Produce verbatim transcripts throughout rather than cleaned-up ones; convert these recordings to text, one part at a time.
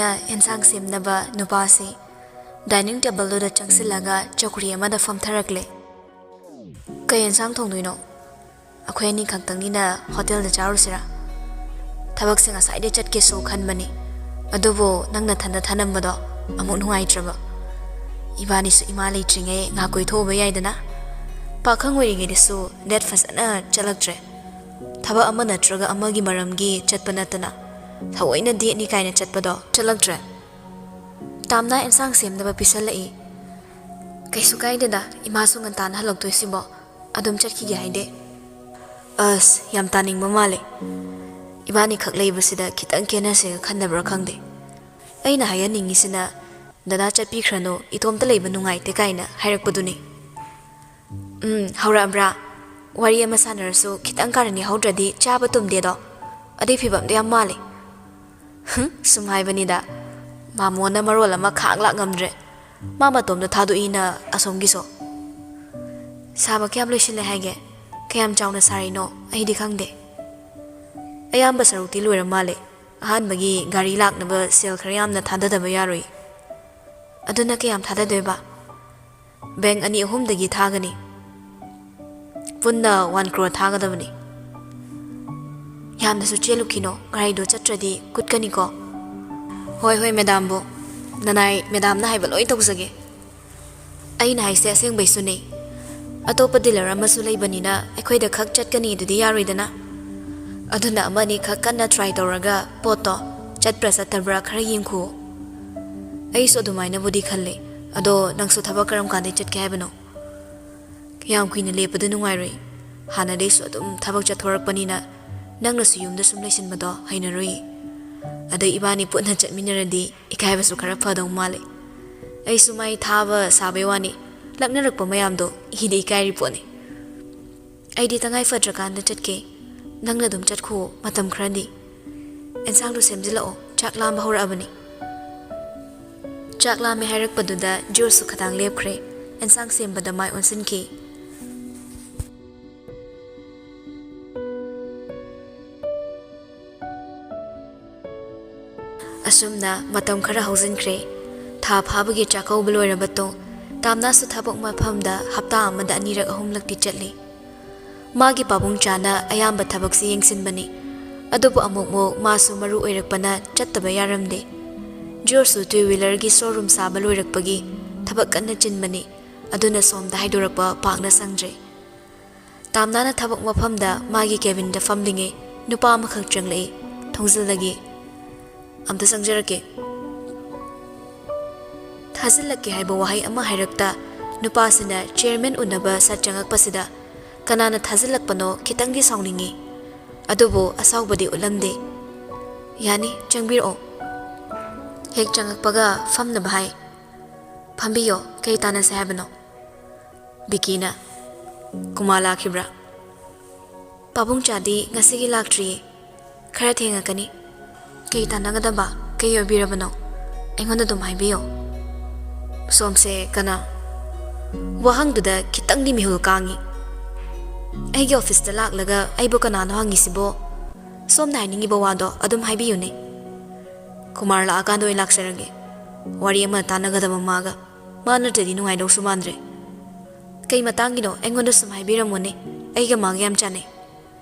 ꯑꯦꯟꯁꯥꯡ ꯁꯦꯝꯅꯕ ꯅꯨꯄꯥꯁꯤ dining tableꯗꯨꯗ ꯆꯪꯁꯤꯜꯂꯒ ꯆꯧꯀ꯭ꯔꯤ ꯑꯃꯗ ꯐꯝꯊꯔꯛꯂꯦ꯫ "ꯀꯩ ꯑꯦꯟꯁꯥꯡ ꯊꯣꯡꯗꯣꯏꯅꯣ? ꯑꯩꯈꯣꯏ ꯑꯅꯤ ꯈꯛꯇꯪꯅꯤꯅ ꯍꯣꯇꯦꯜꯗ ꯆꯥꯔꯨꯁꯤꯔꯥ? ꯊꯕꯛꯁꯦ ꯉꯁꯥꯏꯗꯩ ꯆꯠꯀꯦꯁꯨ ꯈꯟꯕꯅꯤ, ꯑꯗꯨꯕꯨ ꯅꯪ ꯅꯊꯟꯗ ꯊꯅꯝꯕꯗꯣ ꯑꯃꯨꯛ ꯅꯨꯡꯉꯥꯏꯇ꯭ꯔꯕ꯫ ꯏꯕꯥꯅꯤꯁꯨ ꯏꯃꯥ ꯂꯩꯇ꯭ꯔꯤꯉꯩ ꯉꯥꯏꯍꯥꯛ ꯀꯣꯏꯊꯣꯛꯎꯕ ꯌꯥꯏꯗꯅ꯫ ꯄꯥꯈꯪ ꯑꯣꯏꯔꯤꯉꯩꯗꯁꯨ date ꯐꯖꯅ ꯆꯠꯂꯛꯇ꯭ꯔꯦ꯫ ꯊꯕꯛ ꯑꯃ ꯅꯠꯇ꯭ꯔꯒ ꯑꯃꯒꯤ ꯃꯔꯝꯒꯤ ꯆꯠꯄ ꯅꯠꯇꯅ ꯊꯑꯣꯏꯅ dateꯅꯤ ꯀꯥꯏꯅ ꯆꯠꯄꯗꯣ ꯆꯠꯂꯛꯇ꯭ꯔꯦ꯫ ꯇꯥꯝꯅ ꯑꯦꯟꯁꯥꯡ ꯁꯦꯝꯅꯕ ꯄꯤꯁꯜꯂꯛꯏ꯫ ꯀꯩꯁꯨ ꯀꯥꯏꯗꯦꯗ, ꯏꯃꯥꯁꯨ ꯉꯟꯇꯥꯅ ꯍꯜꯂꯛꯇꯣꯏꯁꯤꯕꯣ꯫ ꯑꯗꯨꯝ ꯆꯠꯈꯤꯒꯦ ꯍꯥꯏꯗꯦ꯫ ꯑꯁ, ꯌꯥꯝ ꯇꯥꯅꯤꯡꯕ ꯃꯥꯜꯂꯦ꯫ ꯏꯕꯥꯅꯤꯈꯛ ꯂꯩꯕꯁꯤꯗ ꯈꯤꯇꯪ ꯀꯦꯅꯁꯦꯒ ꯈꯟꯅꯕ꯭ꯔꯥ ꯈꯪꯗꯦ꯫ ꯑꯩꯅ ꯍꯥꯏꯍꯟꯅꯤꯡꯉꯤꯁꯤꯅ, "ꯗꯗꯥ ꯆꯠꯄꯤꯈ꯭ꯔꯅꯨ, ꯏꯇꯣꯝꯇ ꯂꯩꯕ ꯅꯨꯡꯉꯥꯏꯇꯦ" ꯀꯥꯏꯅ ꯍꯥꯏꯔꯛꯄꯗꯨꯅꯤ꯫ "ꯎꯝ, ꯍꯧꯔꯛꯑꯕ꯭ꯔꯥ? ꯋꯥꯔꯤ ꯑꯃ ꯁꯥꯟꯅꯔꯁꯨ ꯈꯤꯇꯪ ꯀꯥꯔꯟ ꯌꯥꯍꯧꯗ꯭ꯔꯗꯤ ꯆꯥꯕ ꯇꯨꯝꯗꯦꯗꯣ꯫ ꯑꯗꯨꯏ ꯐꯤꯕꯝꯗꯣ ꯌꯥꯝ ꯃꯥꯜꯂꯦ꯫" "ꯍꯨꯝ, ꯁꯨꯝ ꯍꯥꯏꯕꯅꯤꯗ꯫ ꯃꯥꯃꯣꯅ ꯃꯔꯣꯜ ꯑꯃ ꯈꯥꯡ ꯂꯥꯛ ꯉꯝꯗ꯭ꯔꯦ꯫ ꯃꯥ ꯃꯇꯣꯝꯇ ꯊꯥꯗꯣꯛꯏꯅ ꯑꯁꯣꯝꯒꯤꯁꯨ꯫ ꯁꯥꯕ ꯀꯌꯥꯝ ꯂꯣꯏꯁꯤꯜꯂꯦ ꯍꯥꯏꯒꯦ? ꯀꯌꯥꯝ ꯆꯥꯎꯅ ꯁꯥꯔꯤꯅꯣ? ꯑꯩꯗꯤ ꯈꯪꯗꯦ꯫" "ꯑꯌꯥꯝꯕ ꯁꯔꯨꯛꯇꯤ ꯂꯣꯏꯔ ꯃꯥꯜꯂꯦ꯫ ꯑꯍꯥꯟꯕꯒꯤ ꯒꯥꯔꯤ ꯂꯥꯛꯅꯕ ꯁꯦꯜ ꯈꯔ ꯌꯥꯝꯅ ꯊꯥꯗꯗꯕ ꯌꯥꯔꯣꯏ꯫" "ꯑꯗꯨꯅ ꯀꯌꯥꯝ ꯊꯥꯗꯗꯣꯏꯕ?" "ꯕꯦꯡ ꯑꯅꯤ ꯑꯍꯨꯝꯗꯒꯤ ꯊꯥꯒꯅꯤ꯫ ꯄꯨꯟꯅ one crore ꯊꯥꯒꯗꯕꯅꯤ꯫" "ꯌꯥꯝꯅꯁꯨ ꯆꯦꯜꯂꯨꯈꯤꯅꯣ, ꯒꯥꯔꯤꯗꯣ ꯆꯠꯇ꯭ꯔꯗꯤ ꯀꯨꯠꯀꯅꯤꯀꯣ꯫" "ꯍꯣꯏ, ꯍꯣꯏ, ꯃꯦꯗꯥꯝꯕꯨ꯫ ꯅꯅꯥꯏ ꯃꯦꯗꯥꯝꯅ ꯍꯥꯏꯕ ꯂꯣꯏ ꯇꯧꯖꯒꯦ꯫" "ꯑꯩꯅ ꯍꯥꯏꯁꯦ ꯑꯁꯦꯡꯕꯩꯁꯨꯅꯦ꯫ ꯑꯇꯣꯞꯄ dealer ꯑꯃꯁꯨ ꯂꯩꯕꯅꯤꯅ ꯑꯩꯈꯣꯏꯗ ꯈꯛ ꯆꯠꯀꯅꯤ ꯑꯗꯨꯗꯤ ꯌꯥꯔꯣꯏꯗꯅ꯫ ꯑꯗꯨꯅ ꯑꯃ ꯑꯅꯤ ꯈꯛ ꯀꯟꯅ try ꯇꯧꯔꯒ ꯄꯣꯠꯇꯣ ꯆꯠꯄ꯭ꯔꯥ ꯆꯠꯇꯕ꯭ꯔꯥ ꯈꯔ ꯌꯦꯡꯈꯨꯑꯣ꯫" "ꯑꯩꯁꯨ ꯑꯗꯨꯃꯥꯏꯅꯕꯨꯗꯤ ꯈꯜꯂꯤ꯫ ꯑꯗꯣ ꯅꯪꯁꯨ ꯊꯕꯛ ꯀꯔꯝ ꯀꯥꯟꯗꯩ ꯆꯠꯀꯦ ꯍꯥꯏꯕꯅꯣ? ꯌꯥꯝ ꯀꯨꯏꯅ ꯂꯦꯞꯄꯗꯨ ꯅꯨꯡꯉꯥꯏꯔꯣꯏ꯫ ꯍꯥꯟꯅꯗꯩꯁꯨ ꯑꯗꯨꯝ ꯊꯕꯛ ꯆꯠꯊꯣꯔꯛꯄꯅꯤꯅ ꯅꯪꯅꯁꯨ ꯌꯨꯝꯗ ꯁꯨꯝ ꯂꯩꯁꯤꯟꯕꯗꯣ ꯍꯩꯅꯔꯣꯏ꯫ ꯑꯗꯩ ꯏꯕꯥꯅꯤ ꯄꯨꯟꯅ ꯆꯠꯃꯤꯟꯅꯔꯗꯤ ꯏꯀꯥꯏꯕꯁꯨ ꯈꯔ ꯐꯗꯧ ꯃꯥꯜꯂꯦ꯫ ꯑꯩꯁꯨ ꯃꯥꯏ ꯊꯥꯕ ꯁꯥꯕꯩ ꯋꯥꯅꯤ, ꯂꯛꯅꯔꯛꯄ ꯃꯌꯥꯝꯗꯣ ꯏꯗꯤ ꯏꯀꯥꯏꯔꯤ ꯄꯣꯠꯅꯤ꯫ ꯑꯩꯗꯤ ꯇꯉꯥꯏ ꯐꯗ꯭ꯔꯀꯥꯟꯗ ꯆꯠꯀꯦ꯫ ꯅꯪꯅ ꯑꯗꯨꯝ ꯆꯠꯈꯣ ꯃꯇꯝ ꯈꯔꯗꯤ꯫ ꯑꯦꯟꯁꯥꯡꯗꯣ ꯁꯦꯝꯖꯤꯜꯂꯛꯑꯣ, ꯆꯥꯛ ꯂꯥꯝꯕ ꯍꯧꯔꯛꯑꯕꯅꯤ꯫" ꯆꯥꯛ ꯂꯥꯝꯃꯦ ꯍꯥꯏꯔꯛꯄꯗꯨꯗ ꯖꯣꯁꯁꯨ ꯈꯗꯥꯡ ꯂꯦꯞꯈ꯭ꯔꯦ꯫ ꯑꯦꯟꯁꯥꯡ ꯁꯦꯝꯕꯗ ꯃꯥꯏ ꯑꯣꯟꯁꯤꯟꯈꯤ꯫ ꯑꯁ, ꯑꯁꯨꯝꯅ ꯃꯇꯝ ꯈꯔ ꯍꯧꯖꯤꯟꯈ꯭ꯔꯦ꯫ ꯊꯥ ꯐꯥꯕꯒꯤ ꯆꯥꯛꯀꯧꯕ ꯂꯣꯏꯔꯕ ꯇꯨꯡ, ꯇꯥꯝꯅꯥꯁꯨ ꯊꯕꯛ ꯃꯐꯝꯗ ꯍꯞꯇꯥ ꯑꯃꯗ ꯑꯅꯤꯔꯛ ꯑꯍꯨꯝꯂꯛꯇꯤ ꯆꯠꯂꯤ꯫ ꯃꯥꯒꯤ ꯄꯥꯕꯨꯡꯆꯥꯅ ꯑꯌꯥꯝꯕ ꯊꯕꯛꯁꯤ ꯌꯦꯡꯁꯤꯟꯕꯅꯤ꯫ ꯑꯗꯨꯕꯨ ꯑꯃꯨꯛꯃꯨꯛ ꯃꯥꯁꯨ ꯃꯔꯨ ꯑꯣꯏꯔꯛꯄꯅ ꯆꯠꯇꯕ ꯌꯥꯔꯝꯗꯦ꯫ ꯖꯣꯔꯖꯁꯨ two wheelerꯒꯤ showroom ꯁꯥꯕ ꯂꯣꯏꯔꯛꯄꯒꯤ ꯊꯕꯛ ꯀꯟꯅ ꯆꯤꯟꯕꯅꯤ꯫ ꯑꯗꯨꯅ ꯁꯣꯝꯗ ꯍꯥꯏꯗꯣꯔꯛꯄ ꯄꯥꯛꯅ ꯁꯪꯗ꯭ꯔꯦ꯫ ꯇꯥꯝꯅꯥꯅ ꯊꯕꯛ ꯃꯐꯝꯗ ꯃꯥꯒꯤ cabinꯗ ꯐꯝꯂꯤꯉꯩ ꯅꯨꯄꯥ ꯑꯃꯈꯛ ꯆꯪꯂꯛꯏ ꯊꯣꯡꯖꯤꯜꯗꯒꯤ꯫ "ꯑꯝꯇ ꯆꯪꯖꯔꯛꯀꯦ꯫" ꯊꯥꯖꯤꯜꯂꯛꯀꯦ ꯍꯥꯏꯕ ꯋꯥꯍꯩ ꯑꯃ ꯍꯥꯏꯔꯛꯇ ꯅꯨꯄꯥꯁꯤꯅ chairman ꯎꯅꯕ ꯁꯠ ꯆꯪꯉꯛꯄꯁꯤꯗ ꯀꯅꯥꯅ ꯊꯥꯖꯤꯜꯂꯛꯄꯅꯣ ꯈꯤꯇꯪꯗꯤ ꯁꯥꯎꯅꯤꯡꯉꯤ꯫ ꯑꯗꯨꯕꯨ ꯑꯁꯥꯎꯕꯗꯤ ꯎꯠꯂꯝꯗꯦ꯫ "ꯌꯥꯅꯤ, ꯆꯪꯕꯤꯔꯛꯑꯣ꯫" ꯍꯦꯛ ꯆꯪꯉꯛꯄꯒ ꯐꯝꯅꯕ ꯍꯥꯏ꯫ "ꯐꯝꯕꯤꯌꯣ, ꯀꯩ ꯇꯥꯟꯅꯁꯦ ꯍꯥꯏꯕꯅꯣ?" ꯕꯤꯀꯤꯅ, "ꯀꯨꯃꯥꯔ ꯂꯥꯛꯈꯤꯕ꯭ꯔꯥ?" "ꯄꯥꯕꯨꯡꯆꯥꯗꯤ ꯉꯁꯤꯒꯤ ꯂꯥꯛꯇ꯭ꯔꯤꯌꯦ꯫ ꯈꯔ ꯊꯦꯡꯉꯛꯀꯅꯤ꯫" "ꯀꯩ ꯇꯥꯟꯅꯒꯗꯕ? ꯀꯩ ꯑꯣꯏꯕꯤꯔꯕꯅꯣ? ꯑꯩꯉꯣꯟꯗ ꯑꯗꯨꯝ ꯍꯥꯏꯕꯤꯌꯣ꯫" "ꯁꯣꯝꯁꯦ ꯀꯅꯥ?" ꯋꯥꯍꯪꯗꯨꯗ ꯈꯤꯇꯪꯗꯤ ꯃꯤꯍꯨꯜ ꯀꯥꯡꯉꯤ꯫ "ꯑꯩꯒꯤ officeꯇ ꯂꯥꯛꯂꯒ ꯑꯩꯕꯨ ꯀꯅꯥꯅꯣ ꯍꯪꯉꯤꯁꯤꯕꯣ? ꯁꯣꯝꯅ ꯍꯥꯏꯅꯤꯡꯉꯤꯕ ꯋꯥꯗꯣ ꯑꯗꯨꯝ ꯍꯥꯏꯕꯤꯌꯨꯅꯦ꯫" "ꯀꯨꯃꯥꯔ ꯂꯥꯛꯑꯀꯥꯟꯗ ꯑꯣꯏꯅ ꯂꯥꯛꯆꯔꯒꯦ꯫ ꯋꯥꯔꯤ ꯑꯃ ꯇꯥꯟꯅꯒꯗꯕ ꯃꯥꯒ꯫ ꯃꯥ ꯅꯠꯇ꯭ꯔꯗꯤ ꯅꯨꯡꯉꯥꯏꯗꯧꯁꯨ ꯃꯥꯟꯗ꯭ꯔꯦ꯫" "ꯀꯩ ꯃꯇꯥꯡꯒꯤꯅꯣ? ꯑꯩꯉꯣꯟꯗ ꯁꯨꯝ ꯍꯥꯏꯕꯤꯔꯝꯃꯨꯅꯦ, ꯑꯩꯒ ꯃꯥꯒ ꯌꯥꯝ ꯆꯥꯟꯅꯩ꯫"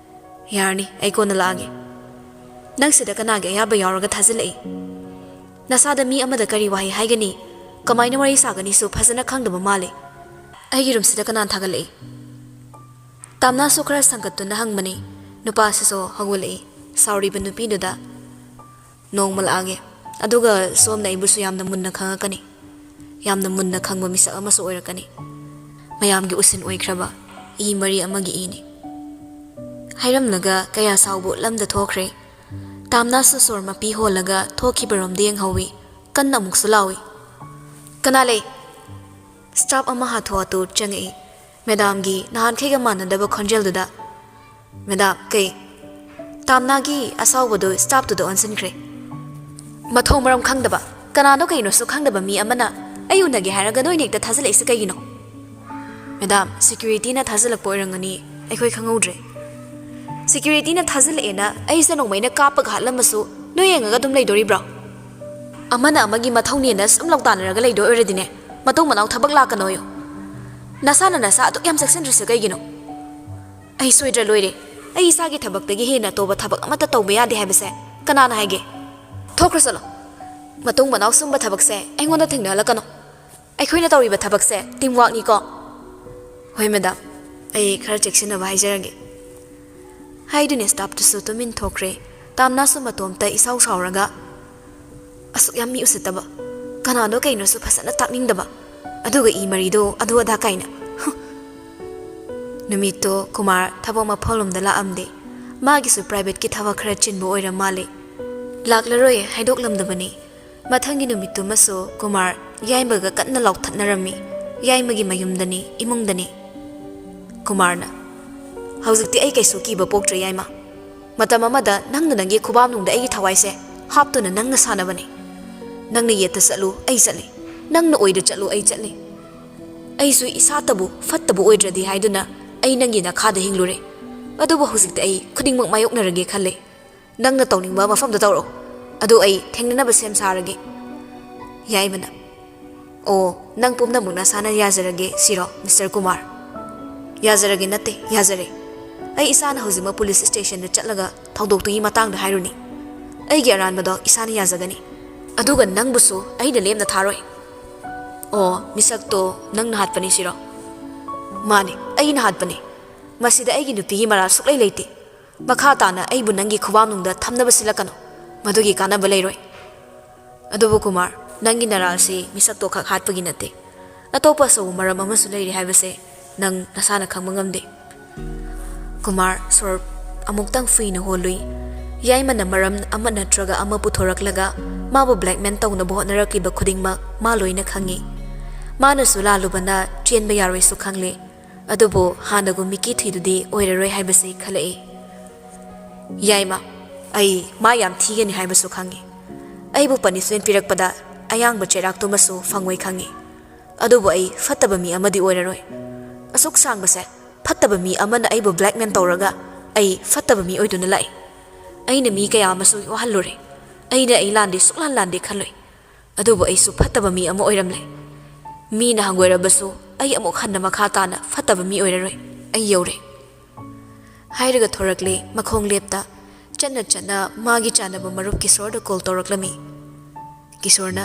"ꯌꯥꯔꯅꯤ, ꯑꯩ ꯀꯣꯟꯅ ꯂꯥꯛꯑꯒꯦ꯫ ꯅꯪ ꯁꯤꯗ ꯀꯅꯥꯒꯤ ꯑꯌꯥꯕ ꯌꯥꯎꯔꯒ ꯊꯥꯖꯤꯜꯂꯛꯏ? ꯅꯁꯥꯗ ꯃꯤ ꯑꯃꯗ ꯀꯔꯤ ꯋꯥꯍꯩ ꯍꯥꯏꯒꯅꯤ, ꯀꯃꯥꯏꯅ ꯋꯥꯔꯤ ꯁꯥꯒꯅꯤꯁꯨ ꯐꯖꯅ ꯈꯪꯗꯕ ꯃꯥꯜꯂꯦ꯫ ꯑꯩꯒꯤ roomꯁꯤꯗ ꯀꯅꯥꯅ ꯊꯥꯒꯠꯂꯛꯏ?" ꯇꯥꯝꯅꯥꯁꯨ ꯈꯔ ꯁꯪꯒꯠꯇꯨꯅ ꯍꯪꯕꯅꯤ꯫ ꯅꯨꯄꯥꯁꯤꯁꯨ ꯍꯧꯒꯠꯂꯛꯏ꯫ ꯁꯥꯎꯔꯤꯕ ꯅꯨꯄꯤꯗꯨꯗ, "ꯅꯣꯡꯃ ꯂꯥꯛꯑꯒꯦ꯫ ꯑꯗꯨꯒ ꯁꯣꯝꯅ ꯑꯩꯕꯨꯁꯨ ꯌꯥꯝꯅ ꯃꯨꯟꯅ ꯈꯪꯉꯛꯀꯅꯤ꯫ ꯌꯥꯝꯅ ꯃꯨꯟꯅ ꯈꯪꯕ ꯃꯤꯁꯛ ꯑꯃꯁꯨ ꯑꯣꯏꯔꯛꯀꯅꯤ꯫ ꯃꯌꯥꯝꯒꯤ ꯎꯁꯤꯟ ꯑꯣꯏꯈ꯭ꯔꯕ ꯏ ꯃꯔꯤ ꯑꯃꯒꯤ ꯏꯅꯤ꯫" ꯍꯥꯏꯔꯝꯂꯒ ꯀꯌꯥ ꯁꯥꯎꯕ ꯎꯠꯂꯝꯗ ꯊꯣꯛꯈ꯭ꯔꯦ꯫ ꯇꯥꯝꯅꯥꯁꯨ ꯁꯣꯔ ꯃꯄꯤ ꯍꯣꯜꯂꯒ ꯊꯣꯛꯈꯤꯕꯔꯣꯝꯗ ꯌꯦꯡꯍꯧꯏ꯫ ꯀꯟꯅ ꯑꯃꯨꯛꯁꯨ ꯂꯥꯎꯏ꯫ "ꯀꯅꯥ ꯂꯩ?" Staff ꯑꯃ ꯍꯥꯊꯨ ꯍꯥꯊꯨ ꯆꯪꯉꯛꯏ꯫ ꯃꯦꯗꯥꯝꯒꯤ ꯅꯍꯥꯟꯈꯩꯒ ꯃꯥꯟꯅꯗꯕ ꯈꯣꯟꯖꯦꯜꯗꯨꯗ, "ꯃꯦꯗꯥꯝ, ꯀꯩ?" ꯇꯥꯝꯅꯥꯒꯤ ꯑꯁꯥꯎꯕꯗꯨ staffꯇꯨꯗ ꯑꯣꯟꯁꯤꯟꯈ꯭ꯔꯦ꯫ "ꯃꯊꯣꯡ ꯃꯔꯝ ꯈꯪꯗꯕ, ꯀꯅꯥꯅꯣ ꯀꯩꯅꯣꯁꯨ ꯈꯪꯗꯕ ꯃꯤ ꯑꯃꯅ ꯑꯩ ꯎꯅꯒꯦ ꯍꯥꯏꯔꯒ ꯅꯣꯏꯅ ꯍꯦꯛꯇ ꯊꯥꯖꯤꯜꯂꯛꯏꯁꯤ ꯀꯩꯒꯤꯅꯣ?" "ꯃꯦꯗꯥꯝ, securityꯅ ꯊꯥꯖꯤꯜꯂꯛꯄ ꯑꯣꯏꯔꯝꯒꯅꯤ, ꯑꯩꯈꯣꯏ ꯈꯪꯍꯧꯗ꯭ꯔꯦ꯫" "Securityꯅ ꯊꯥꯖꯤꯜꯂꯛꯑꯦꯅ ꯑꯩꯁꯦ ꯅꯣꯡꯃꯩꯅ ꯀꯥꯞꯄꯒ ꯍꯥꯠꯂꯝꯃꯁꯨ ꯅꯣꯏ ꯌꯦꯡꯉꯒ ꯑꯗꯨꯝ ꯂꯩꯗꯣꯔꯤꯕ꯭ꯔꯣ?" ꯑꯃꯅ ꯑꯃꯒꯤ ꯃꯊꯧꯅꯦꯅ ꯁꯨꯝ ꯂꯧꯇꯥꯟꯅꯔꯒ ꯂꯩꯗꯣꯏ ꯑꯣꯏꯔꯗꯤꯅꯦ, ꯃꯇꯨꯡ ꯃꯅꯥꯎ ꯊꯕꯛ ꯂꯥꯛꯀꯅꯣꯌꯣ꯫ ꯅꯁꯥꯅ ꯅꯁꯥ ꯑꯗꯨꯛ ꯌꯥꯝ ꯆꯦꯛꯁꯤꯟꯗ꯭ꯔꯤꯁꯦ ꯀꯩꯒꯤꯅꯣ? ꯑꯩ ꯁꯣꯏꯗ꯭ꯔ ꯂꯣꯏꯔꯦ꯫ ꯑꯩ ꯏꯁꯥꯒꯤ ꯊꯕꯛꯇꯒꯤ ꯍꯦꯟꯅ ꯑꯇꯣꯞꯄ ꯊꯕꯛ ꯑꯃꯠꯇ ꯇꯧꯕ ꯌꯥꯗꯦ ꯍꯥꯏꯕꯁꯦ ꯀꯅꯥꯅ ꯍꯥꯏꯒꯦ? ꯊꯣꯛꯈ꯭ꯔꯣ ꯆꯠꯂꯣ꯫ ꯃꯇꯨꯡ ꯃꯅꯥꯎ ꯁꯨꯝꯕ ꯊꯕꯛꯁꯦ ꯑꯩꯉꯣꯟꯗ ꯊꯦꯡꯅꯍꯜꯂꯛꯀꯅꯣ꯫ ꯑꯩꯈꯣꯏꯅ ꯇꯧꯔꯤꯕ ꯊꯕꯛꯁꯦ team workꯅꯤꯀꯣ꯫ ꯍꯣꯏ madam, ꯑꯩ ꯈꯔ ꯆꯦꯛꯁꯤꯟꯅꯕ ꯍꯥꯏꯖꯔꯒꯦ꯫ ꯍꯥꯏꯗꯨꯅ staffꯇꯨꯁꯨ ꯇꯨꯃꯤꯟ ꯊꯣꯛꯈ꯭ꯔꯦ꯫ ꯇꯥꯝꯅꯥꯁꯨ ꯃꯇꯣꯝꯇ ꯏꯁꯥꯎ ꯁꯥꯎꯔꯒ, ꯑꯁꯨꯛ ꯌꯥꯝ ꯃꯤ ꯎꯁꯤꯠꯇꯕ, ꯀꯅꯥꯅꯣ ꯀꯩꯅꯣꯁꯨ ꯐꯖꯅ ꯇꯥꯛꯅꯤꯡꯗꯕ, ꯑꯗꯨꯒ ꯏ ꯃꯔꯤꯗꯣ ꯑꯗꯨ ꯑꯗꯥ ꯀꯥꯏꯅ꯫ ꯍꯨꯝ꯫ ꯅꯨꯃꯤꯠꯇꯣ ꯀꯨꯃꯥꯔ ꯊꯕꯛ ꯃꯐꯝꯂꯣꯝꯗ ꯂꯥꯛꯑꯝꯗꯦ꯫ ꯃꯥꯒꯤꯁꯨ privateꯀꯤ ꯊꯕꯛ ꯈꯔ ꯆꯤꯟꯕ ꯑꯣꯏꯔ ꯃꯥꯜꯂꯦ꯫ ꯂꯥꯛꯂꯔꯣꯏ ꯍꯥꯏꯗꯣꯛꯂꯝꯗꯕꯅꯤ꯫ ꯃꯊꯪꯒꯤ ꯅꯨꯃꯤꯠꯇꯨꯃꯁꯨ ꯀꯨꯃꯥꯔ ꯌꯥꯏꯃꯒ ꯀꯟꯅ ꯂꯥꯎꯊꯠꯅꯔꯝꯃꯤ꯫ ꯌꯥꯏꯃꯒꯤ ꯃꯌꯨꯝꯗꯅꯤ, ꯏꯃꯨꯡꯗꯅꯤ꯫ ꯀꯨꯃꯥꯔꯅ, "ꯍꯧꯖꯤꯛꯇꯤ ꯑꯩ ꯀꯩꯁꯨ ꯀꯤꯕ ꯄꯣꯛꯇ꯭ꯔꯦ ꯌꯥꯏꯃ꯫ ꯃꯇꯝ ꯑꯃꯗ ꯅꯪꯅ ꯅꯪꯒꯤ ꯈꯨꯕꯥꯝꯅꯨꯡꯗ ꯑꯩꯒꯤ ꯊꯋꯥꯏꯁꯦ ꯍꯥꯞꯇꯨꯅ ꯅꯪꯅ ꯁꯥꯟꯅꯕꯅꯤ꯫ ꯅꯪꯅ ꯌꯦꯠꯇ ꯆꯠꯂꯨ, ꯑꯩ ꯆꯠꯂꯤ꯫ ꯅꯪꯅ ꯑꯣꯏꯗ ꯆꯠꯂꯨ, ꯑꯩ ꯆꯠꯂꯤ꯫ ꯑꯩꯁꯨ ꯏꯁꯥꯇꯕꯨ ꯐꯠꯇꯕ ꯑꯣꯏꯗ꯭ꯔꯗꯤ ꯍꯥꯏꯗꯨꯅ ꯑꯩ ꯅꯪꯒꯤ ꯅꯈꯥꯗ ꯍꯤꯡꯂꯨꯔꯦ꯫ ꯑꯗꯨꯕꯨ ꯍꯧꯖꯤꯛꯇꯤ ꯑꯩ ꯈꯨꯗꯤꯡꯃꯛ ꯃꯥꯌꯣꯛꯅꯔꯒꯦ ꯈꯜꯂꯦ꯫ ꯅꯪꯅ ꯇꯧꯅꯤꯡꯕ ꯃꯐꯝꯗ ꯇꯧꯔꯣ꯫ ꯑꯗꯨ ꯑꯩ ꯊꯦꯡꯅꯅꯕ ꯁꯦꯝ ꯁꯥꯔꯒꯦ꯫" ꯌꯥꯏꯃꯅ, "ꯑꯣ, ꯅꯪ ꯄꯨꯝꯅꯃꯛ ꯅꯁꯥꯅ ꯌꯥꯖꯔꯒꯦ ꯁꯤꯔꯣ, Mister ꯀꯨꯃꯥꯔ?" "ꯌꯥꯖꯔꯒꯦ ꯅꯠꯇꯦ, ꯌꯥꯖꯔꯦ꯫ ꯑꯩ ꯏꯁꯥꯅ ꯍꯧꯖꯤꯛꯃꯛ police stationꯗ ꯆꯠꯂꯒ ꯊꯧꯗꯣꯛꯇꯨꯒꯤ ꯃꯇꯥꯡꯗ ꯍꯥꯏꯔꯨꯅꯤ꯫ ꯑꯩꯒꯤ ꯑꯔꯥꯟꯕꯗꯣ ꯏꯁꯥꯅ ꯌꯥꯖꯒꯅꯤ꯫ ꯑꯗꯨꯒ ꯅꯪꯕꯨꯁꯨ ꯑꯩꯅ ꯂꯦꯝꯅ ꯊꯥꯔꯣꯏ꯫" "ꯑꯣ, ꯃꯤꯁꯛꯇꯣ ꯅꯪꯅ ꯍꯥꯠꯄꯅꯤ ꯁꯤꯔꯣ?" "ꯃꯥꯅꯤ, ꯑꯩꯅ ꯍꯥꯠꯄꯅꯤ꯫ ꯃꯁꯤꯗ ꯑꯩꯒꯤ ꯅꯨꯄꯤꯒꯤ ꯃꯔꯥꯜ ꯁꯨꯛꯂꯩ ꯂꯩꯇꯦ꯫ ꯃꯈꯥ ꯇꯥꯅ ꯑꯩꯕꯨ ꯅꯪꯒꯤ ꯈꯨꯕꯥꯝꯅꯨꯡꯗ ꯊꯝꯅꯕ ꯁꯤꯜꯂꯛꯀꯅꯨ꯫ ꯃꯗꯨꯒꯤ ꯀꯥꯟꯅꯕ ꯂꯩꯔꯣꯏ꯫ ꯑꯗꯨꯕꯨ ꯀꯨꯃꯥꯔ, ꯅꯪꯒꯤ ꯅꯔꯥꯜꯁꯤ ꯃꯤꯁꯛꯇꯣ ꯈꯛ ꯍꯥꯠꯄꯒꯤ ꯅꯠꯇꯦ꯫ ꯑꯇꯣꯞꯄ ꯑꯆꯧꯕ ꯃꯔꯝ ꯑꯃꯁꯨ ꯂꯩꯔꯤ ꯍꯥꯏꯕꯁꯦ ꯅꯪ ꯅꯁꯥꯅ ꯈꯪꯕ ꯉꯝꯗꯦ꯫" ꯀꯨꯃꯥꯔ ꯁꯣꯔ ꯑꯃꯨꯛꯇꯪ ꯐꯨꯏꯅ ꯍꯣꯜꯂꯨꯏ꯫ ꯌꯥꯏꯃꯅ ꯃꯔꯝ ꯑꯃ ꯅꯠꯇ꯭ꯔꯒ ꯑꯃ ꯄꯨꯊꯣꯔꯛꯂꯒ ꯃꯥꯕꯨ blackmail ꯇꯧꯅꯕ ꯍꯣꯠꯅꯔꯛꯂꯤꯕ ꯈꯨꯗꯤꯡꯃꯛ ꯃꯥ ꯂꯣꯏꯅ ꯈꯪꯉꯤ꯫ ꯃꯥꯅꯁꯨ ꯂꯥꯜꯂꯨꯕꯅ ꯆꯦꯟꯕ ꯌꯥꯔꯣꯏꯁꯨ ꯈꯪꯂꯦ꯫ ꯑꯗꯨꯕꯨ ꯍꯥꯟꯅꯒꯨꯝ ꯃꯤꯀꯤ ꯊꯨꯏꯗꯨꯗꯤ ꯑꯣꯏꯔꯔꯣꯏ ꯍꯥꯏꯕꯁꯤ ꯈꯜꯂꯛꯏ꯫ "ꯌꯥꯏꯃ, ꯑꯩ ꯃꯥ ꯌꯥꯝ ꯊꯤꯒꯅꯤ ꯍꯥꯏꯕꯁꯨ ꯈꯪꯉꯤ꯫ ꯑꯩꯕꯨ punishment ꯄꯤꯔꯛꯄꯗ ꯑꯌꯥꯡꯕ ꯆꯩꯔꯥꯛꯇꯨꯃꯁꯨ ꯐꯪꯉꯣꯏ ꯈꯪꯉꯤ꯫ ꯑꯗꯨꯕꯨ ꯑꯩ ꯐꯠꯇꯕ ꯃꯤ ꯑꯃꯗꯤ ꯑꯣꯏꯔꯔꯣꯏ꯫ ꯑꯁꯨꯛ ꯁꯥꯡꯕꯁꯦ ꯐꯠꯇꯕ ꯃꯤ ꯑꯃꯅ ꯑꯩꯕꯨ blackmail ꯇꯧꯔꯒ ꯑꯩ ꯐꯠꯇꯕ ꯃꯤ ꯑꯣꯏꯗꯨꯅ ꯂꯥꯛꯏ꯫ ꯑꯩꯅ ꯃꯤ ꯀꯌꯥ ꯑꯃꯁꯨ ꯋꯥꯍꯜꯂꯨꯔꯦ꯫ ꯑꯩꯅ ꯑꯩ ꯂꯥꯟꯗꯤ ꯁꯨꯛꯂꯥꯟ ꯂꯥꯟꯗꯦ ꯈꯜꯂꯨꯏ꯫ ꯑꯗꯨꯕꯨ ꯑꯩꯁꯨ ꯐꯠꯇꯕ ꯃꯤ ꯑꯃ ꯑꯣꯏꯔꯝꯂꯦ꯫ ꯃꯤꯅ ꯍꯪꯒꯣꯏꯔꯕꯁꯨ ꯑꯩ ꯑꯃꯨꯛ ꯍꯟꯅ ꯃꯈꯥ ꯇꯥꯅ ꯐꯠꯇꯕ ꯃꯤ ꯑꯣꯏꯔꯔꯣꯏ꯫ ꯑꯩ ꯌꯧꯔꯦ," ꯍꯥꯏꯔꯒ ꯊꯣꯔꯛꯂꯦ ꯃꯈꯣꯡ ꯂꯦꯞꯇ꯫ ꯆꯠꯅ ꯆꯠꯅ ꯃꯥꯒꯤ ꯆꯥꯟꯅꯕ ꯃꯔꯨꯞ ꯀꯤꯁꯣꯔꯗ ꯀꯣꯜ ꯇꯧꯔꯛꯂꯝꯃꯤ꯫ ꯀꯤꯁꯣꯔꯅ,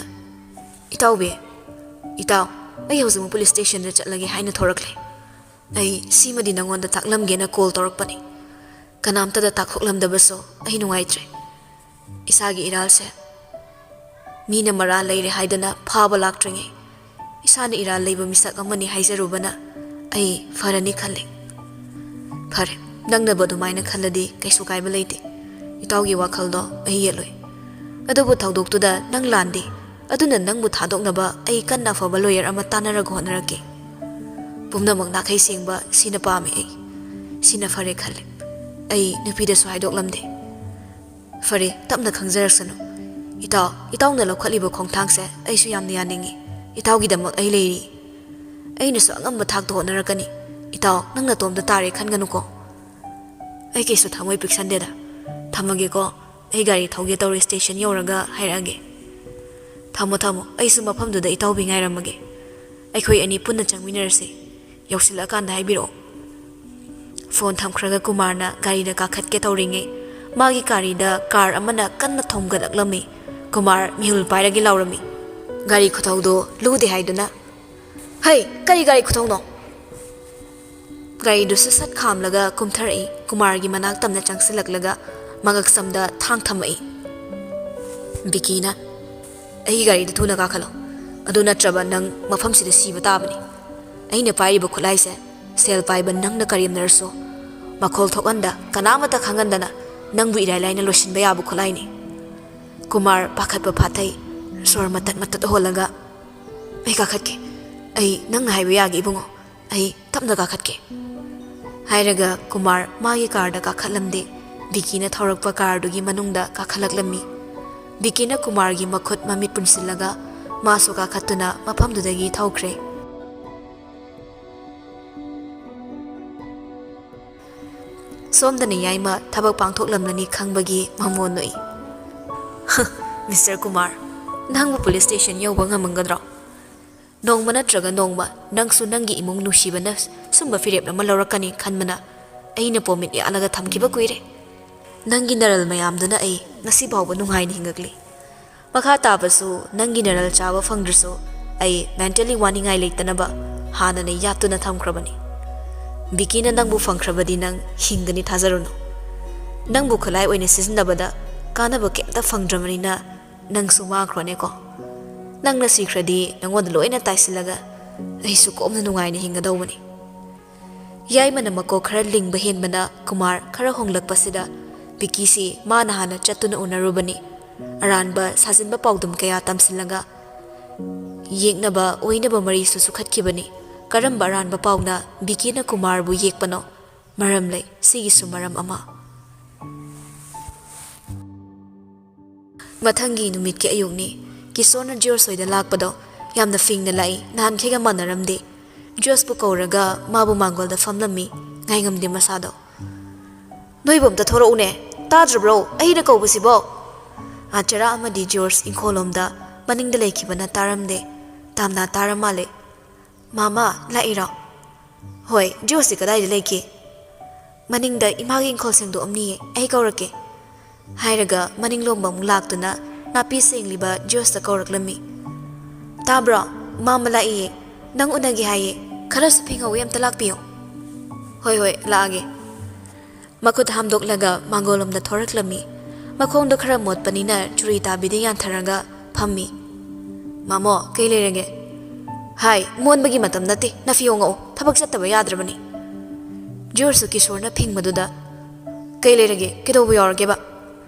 "ꯏꯇꯥꯎꯕꯤ, ꯏꯇꯥꯎ, ꯑꯩ ꯍꯧꯖꯤꯛꯃꯛ ꯄꯨꯂꯤꯁ ꯁ꯭ꯇꯦꯁꯟꯗ ꯆꯠꯂꯒꯦ" ꯍꯥꯏꯅ ꯊꯣꯔꯛꯂꯦ꯫ "ꯑꯩ ꯁꯤꯃꯗꯤ ꯅꯉꯣꯟꯗ ꯇꯥꯛꯂꯝꯒꯦꯅ ꯀꯣꯜ ꯇꯧꯔꯛꯄꯅꯤ꯫ ꯀꯅꯥꯝꯇꯗ ꯇꯥꯛꯊꯣꯛꯂꯝꯗꯕꯁꯨ ꯑꯩ ꯅꯨꯡꯉꯥꯏꯇ꯭ꯔꯦ꯫ ꯏꯁꯥꯒꯤ ꯏꯔꯥꯜꯁꯦ ꯃꯤꯅ ꯃꯔꯥꯜ ꯂꯩꯔꯦ ꯍꯥꯏꯗꯅ ꯐꯥꯕ ꯂꯥꯛꯇ꯭ꯔꯤꯉꯩ ꯏꯁꯥꯅ ꯏꯔꯥꯜ ꯂꯩꯕ ꯃꯤꯁꯛ ꯑꯃꯅꯤ ꯍꯥꯏꯖꯔꯨꯕꯅ ꯑꯩ ꯐꯔꯅꯤ ꯈꯜꯂꯤ꯫" "ꯐꯔꯦ, ꯅꯪꯅꯕꯨ ꯑꯗꯨꯃꯥꯏꯅ ꯈꯜꯂꯗꯤ ꯀꯩꯁꯨ ꯀꯥꯏꯕ ꯂꯩꯇꯦ꯫ ꯏꯇꯥꯎꯒꯤ ꯋꯥꯈꯜꯗꯣ ꯑꯩ ꯌꯦꯠꯂꯣꯏ꯫ ꯑꯗꯨꯕꯨ ꯊꯧꯗꯣꯛꯇꯨꯗ ꯅꯪ ꯂꯥꯟꯗꯦ꯫ ꯑꯗꯨꯅ ꯅꯪꯕꯨ ꯊꯥꯗꯣꯛꯅꯕ ꯑꯩ ꯀꯟꯅ ꯑꯐꯕ ꯂꯣꯌꯔ ꯑꯃ ꯇꯥꯟꯅꯔꯒ ꯍꯣꯠꯅꯔꯛꯀꯦ꯫ ꯄꯨꯝꯅꯃꯛ ꯅꯥꯈꯩ ꯁꯦꯡꯕ ꯁꯤꯅ ꯄꯥꯝꯃꯤ ꯑꯩ꯫ ꯁꯤꯅ ꯐꯔꯦ ꯈꯜꯂꯤ꯫ ꯑꯩ ꯅꯨꯄꯤꯗꯁꯨ ꯍꯥꯏꯗꯣꯛꯂꯝꯗꯦ꯫" "ꯐꯔꯦ, ꯇꯞꯅ ꯈꯪꯖꯔꯛꯁꯅꯨ꯫ ꯏꯇꯥꯎ, ꯏꯇꯥꯎꯅ ꯂꯧꯈꯠꯂꯤꯕ ꯈꯣꯡꯊꯥꯡꯁꯦ ꯑꯩꯁꯨ ꯌꯥꯝꯅ ꯌꯥꯅꯤꯡꯉꯤ꯫ ꯏꯇꯥꯎꯒꯤꯗꯃꯛ ꯑꯩ ꯂꯩꯔꯤ꯫ ꯑꯩꯅꯁꯨ ꯑꯉꯝꯕ ꯊꯥꯛꯇ ꯍꯣꯠꯅꯔꯛꯀꯅꯤ꯫ ꯏꯇꯥꯎ, ꯅꯪ ꯅꯇꯣꯝꯇ ꯇꯥꯔꯦ ꯈꯟꯒꯅꯨꯀꯣ꯫" "ꯑꯩ ꯀꯩꯁꯨ ꯊꯃꯣꯏ ꯄꯤꯛꯁꯟꯗꯦꯗ꯫ ꯊꯝꯃꯒꯦꯀꯣ꯫ ꯑꯩ ꯒꯥꯔꯤ ꯊꯧꯒꯦ ꯇꯧꯔꯦ, ꯁ꯭ꯇꯦꯁꯟ ꯌꯧꯔꯒ ꯍꯥꯏꯔꯛꯑꯒꯦ꯫" "ꯊꯝꯃꯣ, ꯊꯝꯃꯣ꯫ ꯑꯩꯁꯨ ꯃꯐꯝꯗꯨꯗ ꯏꯇꯥꯎꯕꯤ ꯉꯥꯏꯔꯝꯃꯒꯦ꯫ ꯑꯩꯈꯣꯏ ꯑꯅꯤ ꯄꯨꯟꯅ ꯆꯪꯃꯤꯟꯅꯔꯁꯤ꯫ ꯌꯧꯁꯤꯜꯂꯛꯑꯀꯥꯟꯗ ꯍꯥꯏꯕꯤꯔꯛꯑꯣ꯫" ꯐꯣꯟ ꯊꯝꯈ꯭ꯔꯒ ꯀꯨꯃꯥꯔꯅ ꯒꯥꯔꯤꯗ ꯀꯥꯈꯠꯀꯦ ꯇꯧꯔꯤꯉꯩ ꯃꯥꯒꯤ ꯒꯥꯔꯤꯗ ꯀꯥꯔ ꯑꯃꯅ ꯀꯟꯅ ꯊꯣꯝꯒꯠꯂꯛꯂꯝꯃꯤ꯫ ꯀꯨꯃꯥꯔ ꯃꯤꯍꯨꯜ ꯄꯥꯏꯔꯒꯦ ꯂꯥꯎꯔꯝꯃꯤ꯫ ꯒꯥꯔꯤ ꯈꯨꯊꯧꯗꯣ ꯂꯨꯗꯦ ꯍꯥꯏꯗꯨꯅ, "ꯍꯩ, ꯀꯔꯤ ꯒꯥꯔꯤ ꯈꯨꯊꯧꯅꯣ?" ꯒꯥꯔꯤꯗꯨ ꯁꯠ ꯁꯠ ꯈꯥꯝꯂꯒ ꯀꯨꯝꯊꯔꯛꯏ꯫ ꯀꯨꯃꯥꯔꯒꯤ ꯃꯅꯥꯛ ꯇꯝꯅ ꯆꯪꯁꯤꯜꯂꯛꯂꯒ ꯃꯉꯛꯁꯝꯗ ꯊꯥꯡ ꯊꯝꯃꯛꯏ꯫ ꯕꯤꯀꯤꯅ, "ꯑꯩꯒꯤ ꯒꯥꯔꯤꯗ ꯊꯨꯅ ꯀꯥꯈꯠꯂꯣ꯫ ꯑꯗꯨ ꯅꯠꯇ꯭ꯔꯕ ꯅꯪ ꯃꯐꯝꯁꯤꯗ ꯁꯤꯕ ꯇꯥꯕꯅꯤ꯫ ꯑꯩꯅ ꯄꯥꯏꯔꯤꯕ ꯈꯨꯠꯂꯥꯏꯁꯦ ꯁꯦꯜ ꯄꯥꯏꯕ ꯅꯪꯅ ꯀꯔꯦꯝꯅꯔꯁꯨ ꯃꯈꯣꯜ ꯊꯣꯛꯍꯟꯗ, ꯀꯅꯥꯃꯠꯇ ꯈꯪꯍꯟꯗꯅ ꯅꯪꯕꯨ ꯏꯔꯥꯏ ꯂꯥꯏꯅ ꯂꯣꯏꯁꯤꯟꯕ ꯌꯥꯕ ꯈꯨꯠꯂꯥꯏꯅꯤ꯫" ꯀꯨꯃꯥꯔ ꯄꯥꯈꯠꯄ ꯐꯥꯊꯩ꯫ ꯁꯣꯔ ꯃꯇꯠ ꯃꯇꯠ ꯍꯣꯜꯂꯒ, "ꯑꯩ ꯀꯥꯈꯠꯀꯦ꯫ ꯑꯩ ꯅꯪꯅ ꯍꯥꯏꯕ ꯌꯥꯒꯦ ꯏꯕꯨꯡꯉꯣ꯫ ꯑꯩ ꯇꯞꯅ ꯀꯥꯈꯠꯀꯦ," ꯍꯥꯏꯔꯒ ꯀꯨꯃꯥꯔ ꯃꯥꯒꯤ ꯀꯥꯔꯗ ꯀꯥꯈꯠꯂꯝꯗꯦ꯫ ꯕꯤꯀꯤꯅ ꯊꯧꯔꯛꯄ ꯀꯥꯔꯗꯨꯒꯤ ꯃꯅꯨꯡꯗ ꯀꯥꯈꯠꯂꯛꯂꯝꯃꯤ꯫ ꯕꯤꯀꯤꯅ ꯀꯨꯃꯥꯔꯒꯤ ꯃꯈꯨꯠ ꯃꯃꯤꯠ ꯄꯨꯟꯁꯤꯜꯂꯒ ꯃꯥꯁꯨ ꯀꯥꯈꯠꯇꯨꯅ ꯃꯐꯝꯗꯨꯗꯒꯤ ꯊꯧꯈ꯭ꯔꯦ꯫ ꯁꯣꯝꯗꯅ ꯌꯥꯏꯃ ꯊꯕꯛ ꯄꯥꯡꯊꯣꯛꯂꯝꯂꯅꯤ ꯈꯪꯕꯒꯤ ꯃꯃꯣꯟ ꯅꯣꯛꯏ꯫ "ꯃꯤꯁꯇꯔ ꯀꯨꯃꯥꯔ, ꯅꯪꯕꯨ ꯄꯨꯂꯤꯁ ꯁ꯭ꯇꯦꯁꯟ ꯌꯧꯕ ꯉꯝꯃꯝꯒꯗ꯭ꯔꯣ? ꯅꯣꯡꯃ ꯅꯠꯇ꯭ꯔꯒ ꯅꯣꯡꯃ ꯅꯪꯁꯨ ꯅꯪꯒꯤ ꯏꯃꯨꯡ ꯅꯨꯡꯁꯤꯕꯅ ꯁꯨꯝꯕ ꯐꯤꯔꯦꯞ ꯑꯃ ꯂꯧꯔꯛꯀꯅꯤ ꯈꯟꯕꯅ ꯑꯩꯅ ꯄꯣꯃꯤꯠ ꯌꯥꯜꯂꯒ ꯊꯝꯈꯤꯕ ꯀꯨꯏꯔꯦ꯫ ꯅꯪꯒꯤ ꯅꯔꯜ ꯃꯌꯥꯝꯗꯨꯅ ꯑꯩ ꯉꯁꯤ ꯐꯥꯎꯕ ꯅꯨꯡꯉꯥꯏꯅ ꯍꯤꯡꯉꯛꯂꯤ꯫ ꯃꯈꯥ ꯇꯥꯕꯁꯨ ꯅꯪꯒꯤ ꯅꯔꯜ ꯆꯥꯕ ꯐꯪꯗ꯭ꯔꯁꯨ ꯑꯩ ꯃꯦꯟꯇꯦꯜꯂꯤ ꯋꯥꯅꯤꯡꯉꯥꯏ ꯂꯩꯇꯅꯕ ꯍꯥꯟꯅꯅ ꯌꯥꯠꯇꯨꯅ ꯊꯝꯈ꯭ꯔꯕꯅꯤ꯫ ꯕꯤꯀꯤꯅ ꯅꯪꯕꯨ ꯐꯪꯈ꯭ꯔꯕꯗꯤ ꯅꯪ ꯍꯤꯡꯒꯅꯤ ꯊꯥꯖꯔꯨꯅꯨ꯫ ꯅꯪꯕꯨ ꯈꯨꯠꯂꯥꯏ ꯑꯣꯏꯅ ꯁꯤꯖꯤꯟꯅꯕꯗ ꯀꯥꯟꯅꯕ ꯀꯩꯝꯇ ꯐꯪꯗ꯭ꯔꯕꯅꯤꯅ ꯅꯪꯁꯨ ꯃꯥꯡꯈ꯭ꯔꯣꯅꯦꯀꯣ꯫ ꯅꯪꯅ ꯁꯤꯈ꯭ꯔꯗꯤ ꯅꯪꯉꯣꯟꯗ ꯂꯣꯏꯅ ꯇꯥꯏꯁꯤꯜꯂꯒ ꯑꯩꯁꯨ ꯀꯣꯝꯅ ꯅꯨꯡꯉꯥꯏꯅ ꯍꯤꯡꯒꯗꯧꯕꯅꯤ꯫ ꯌꯥꯏꯃꯅ ꯃꯀꯣꯛ ꯈꯔ ꯂꯤꯡꯕ ꯍꯦꯟꯕꯅ ꯀꯨꯃꯥꯔ ꯈꯔ ꯍꯣꯡꯂꯛꯄꯁꯤꯗ ꯕꯤꯀꯤꯁꯤ ꯃꯥꯅ ꯍꯥꯟꯅ ꯆꯠꯇꯨꯅ ꯎꯅꯔꯨꯕꯅꯤ꯫ ꯑꯔꯥꯟꯕ ꯁꯥꯖꯤꯟꯕ ꯄꯥꯎꯗꯝ ꯀꯌꯥ ꯇꯝꯁꯤꯜꯂꯒ ꯌꯦꯛꯅꯕ ꯑꯣꯏꯅꯕ ꯃꯔꯤꯁꯨ ꯁꯨꯈꯠꯈꯤꯕꯅꯤ꯫ ꯀꯔꯝꯕ ꯑꯔꯥꯟꯕ ꯄꯥꯎꯅ ꯕꯤꯀꯤꯅ ꯀꯨꯃꯥꯔꯕꯨ ꯌꯦꯛꯄꯅꯣ? ꯃꯔꯝ ꯂꯩ, ꯁꯤꯒꯤꯁꯨ ꯃꯔꯝ ꯑꯃ꯫ ꯃꯊꯪꯒꯤ ꯅꯨꯃꯤꯠꯀꯤ ꯑꯌꯨꯛꯅꯤ꯫ ꯀꯤꯁꯣꯔꯅ ꯖꯣꯔꯖ ꯍꯣꯏꯗ ꯂꯥꯛꯄꯗꯣ ꯌꯥꯝꯅ ꯐꯤꯡꯅ ꯂꯥꯛꯏ, ꯅꯍꯥꯟꯈꯩꯒ ꯃꯥꯟꯅꯔꯝꯗꯦ꯫ ꯖꯣꯔꯖꯄꯨ ꯀꯧꯔꯒ ꯃꯥꯕꯨ ꯃꯥꯡꯒꯣꯜꯗ ꯐꯝꯂꯝꯃꯤ, ꯉꯥꯏꯉꯝꯗꯦ ꯃꯁꯥꯗꯣ꯫ "ꯅꯣꯏꯕꯨ ꯑꯝꯇ ꯊꯣꯔꯛꯎꯅꯦ, ꯇꯥꯗ꯭ꯔꯕ꯭ꯔꯣ ꯑꯩꯅ ꯀꯧꯕꯁꯤꯕꯣ?" ꯑꯥ, ꯆꯔꯥ ꯑꯃꯗꯤ ꯖꯣꯔꯖ ꯏꯪꯈꯣꯜꯂꯣꯝꯗ ꯃꯅꯤꯡꯗ ꯂꯩꯈꯤꯕꯅ ꯇꯥꯔꯝꯗꯦ꯫ ꯇꯥꯝꯅꯥ ꯇꯥꯔ ꯃꯥꯜꯂꯦ꯫ "ꯃꯥꯃ, ꯂꯥꯛꯏꯔꯣ?" "ꯍꯣꯏ, ꯖꯣꯔꯖꯇꯤ ꯀꯗꯥꯏꯗ ꯂꯩꯒꯦ?" "ꯃꯅꯤꯡꯗ ꯏꯃꯥꯒꯤ ꯏꯪꯈꯣꯜ ꯁꯦꯡꯗꯣꯛꯑꯝꯅꯤꯌꯦ, ꯑꯩ ꯀꯧꯔꯛꯀꯦ," ꯍꯥꯏꯔꯒ ꯃꯅꯤꯡꯂꯣꯝꯕ ꯑꯃꯨꯛ ꯂꯥꯛꯇꯨꯅ ꯅꯥꯄꯤ ꯁꯦꯡꯂꯤꯕ ꯖꯣꯔꯖꯇ ꯀꯧꯔꯛꯂꯝꯃꯤ꯫ "ꯇꯥꯕ꯭ꯔꯣ? ꯃꯥꯃ ꯂꯥꯛꯏꯌꯦ, ꯅꯪ ꯎꯅꯒꯦ ꯍꯥꯏꯌꯦ, ꯈꯔꯁꯨ ꯐꯤꯡꯍꯧꯋꯦ, ꯑꯝꯇ ꯂꯥꯛꯄꯤꯌꯨ꯫" "ꯍꯣꯏ, ꯍꯣꯏ, ꯂꯥꯛꯑꯒꯦ꯫" ꯃꯈꯨꯠ ꯍꯥꯝꯗꯣꯛꯂꯒ ꯃꯥꯡꯒꯣꯜꯂꯣꯝꯗ ꯊꯣꯔꯛꯂꯝꯃꯤ꯫ ꯃꯈꯣꯡꯗꯣ ꯈꯔ ꯃꯣꯠꯄꯅꯤꯅ ꯆꯨꯔꯤ ꯇꯥꯕꯤꯗ ꯌꯥꯟꯊꯔꯒ ꯐꯝꯃꯤ꯫ "ꯃꯥꯃꯣ, ꯀꯩ ꯂꯩꯔꯒꯦ?" "ꯍꯥꯏ, ꯃꯣꯟꯕꯒꯤ ꯃꯇꯝ ꯅꯠꯇꯦ, ꯅꯥꯐꯤ ꯍꯣꯡꯉꯛꯑꯣ, ꯊꯕꯛ ꯆꯠꯇꯕ ꯌꯥꯗ꯭ꯔꯕꯅꯤ꯫" ꯖꯣꯔꯖꯁꯨ ꯀꯤꯁꯣꯔꯅ ꯐꯤꯡꯕꯗꯨꯗ, "ꯀꯩ ꯂꯩꯔꯒꯦ? ꯀꯩꯗꯧꯕ ꯌꯥꯎꯔꯒꯦꯕ?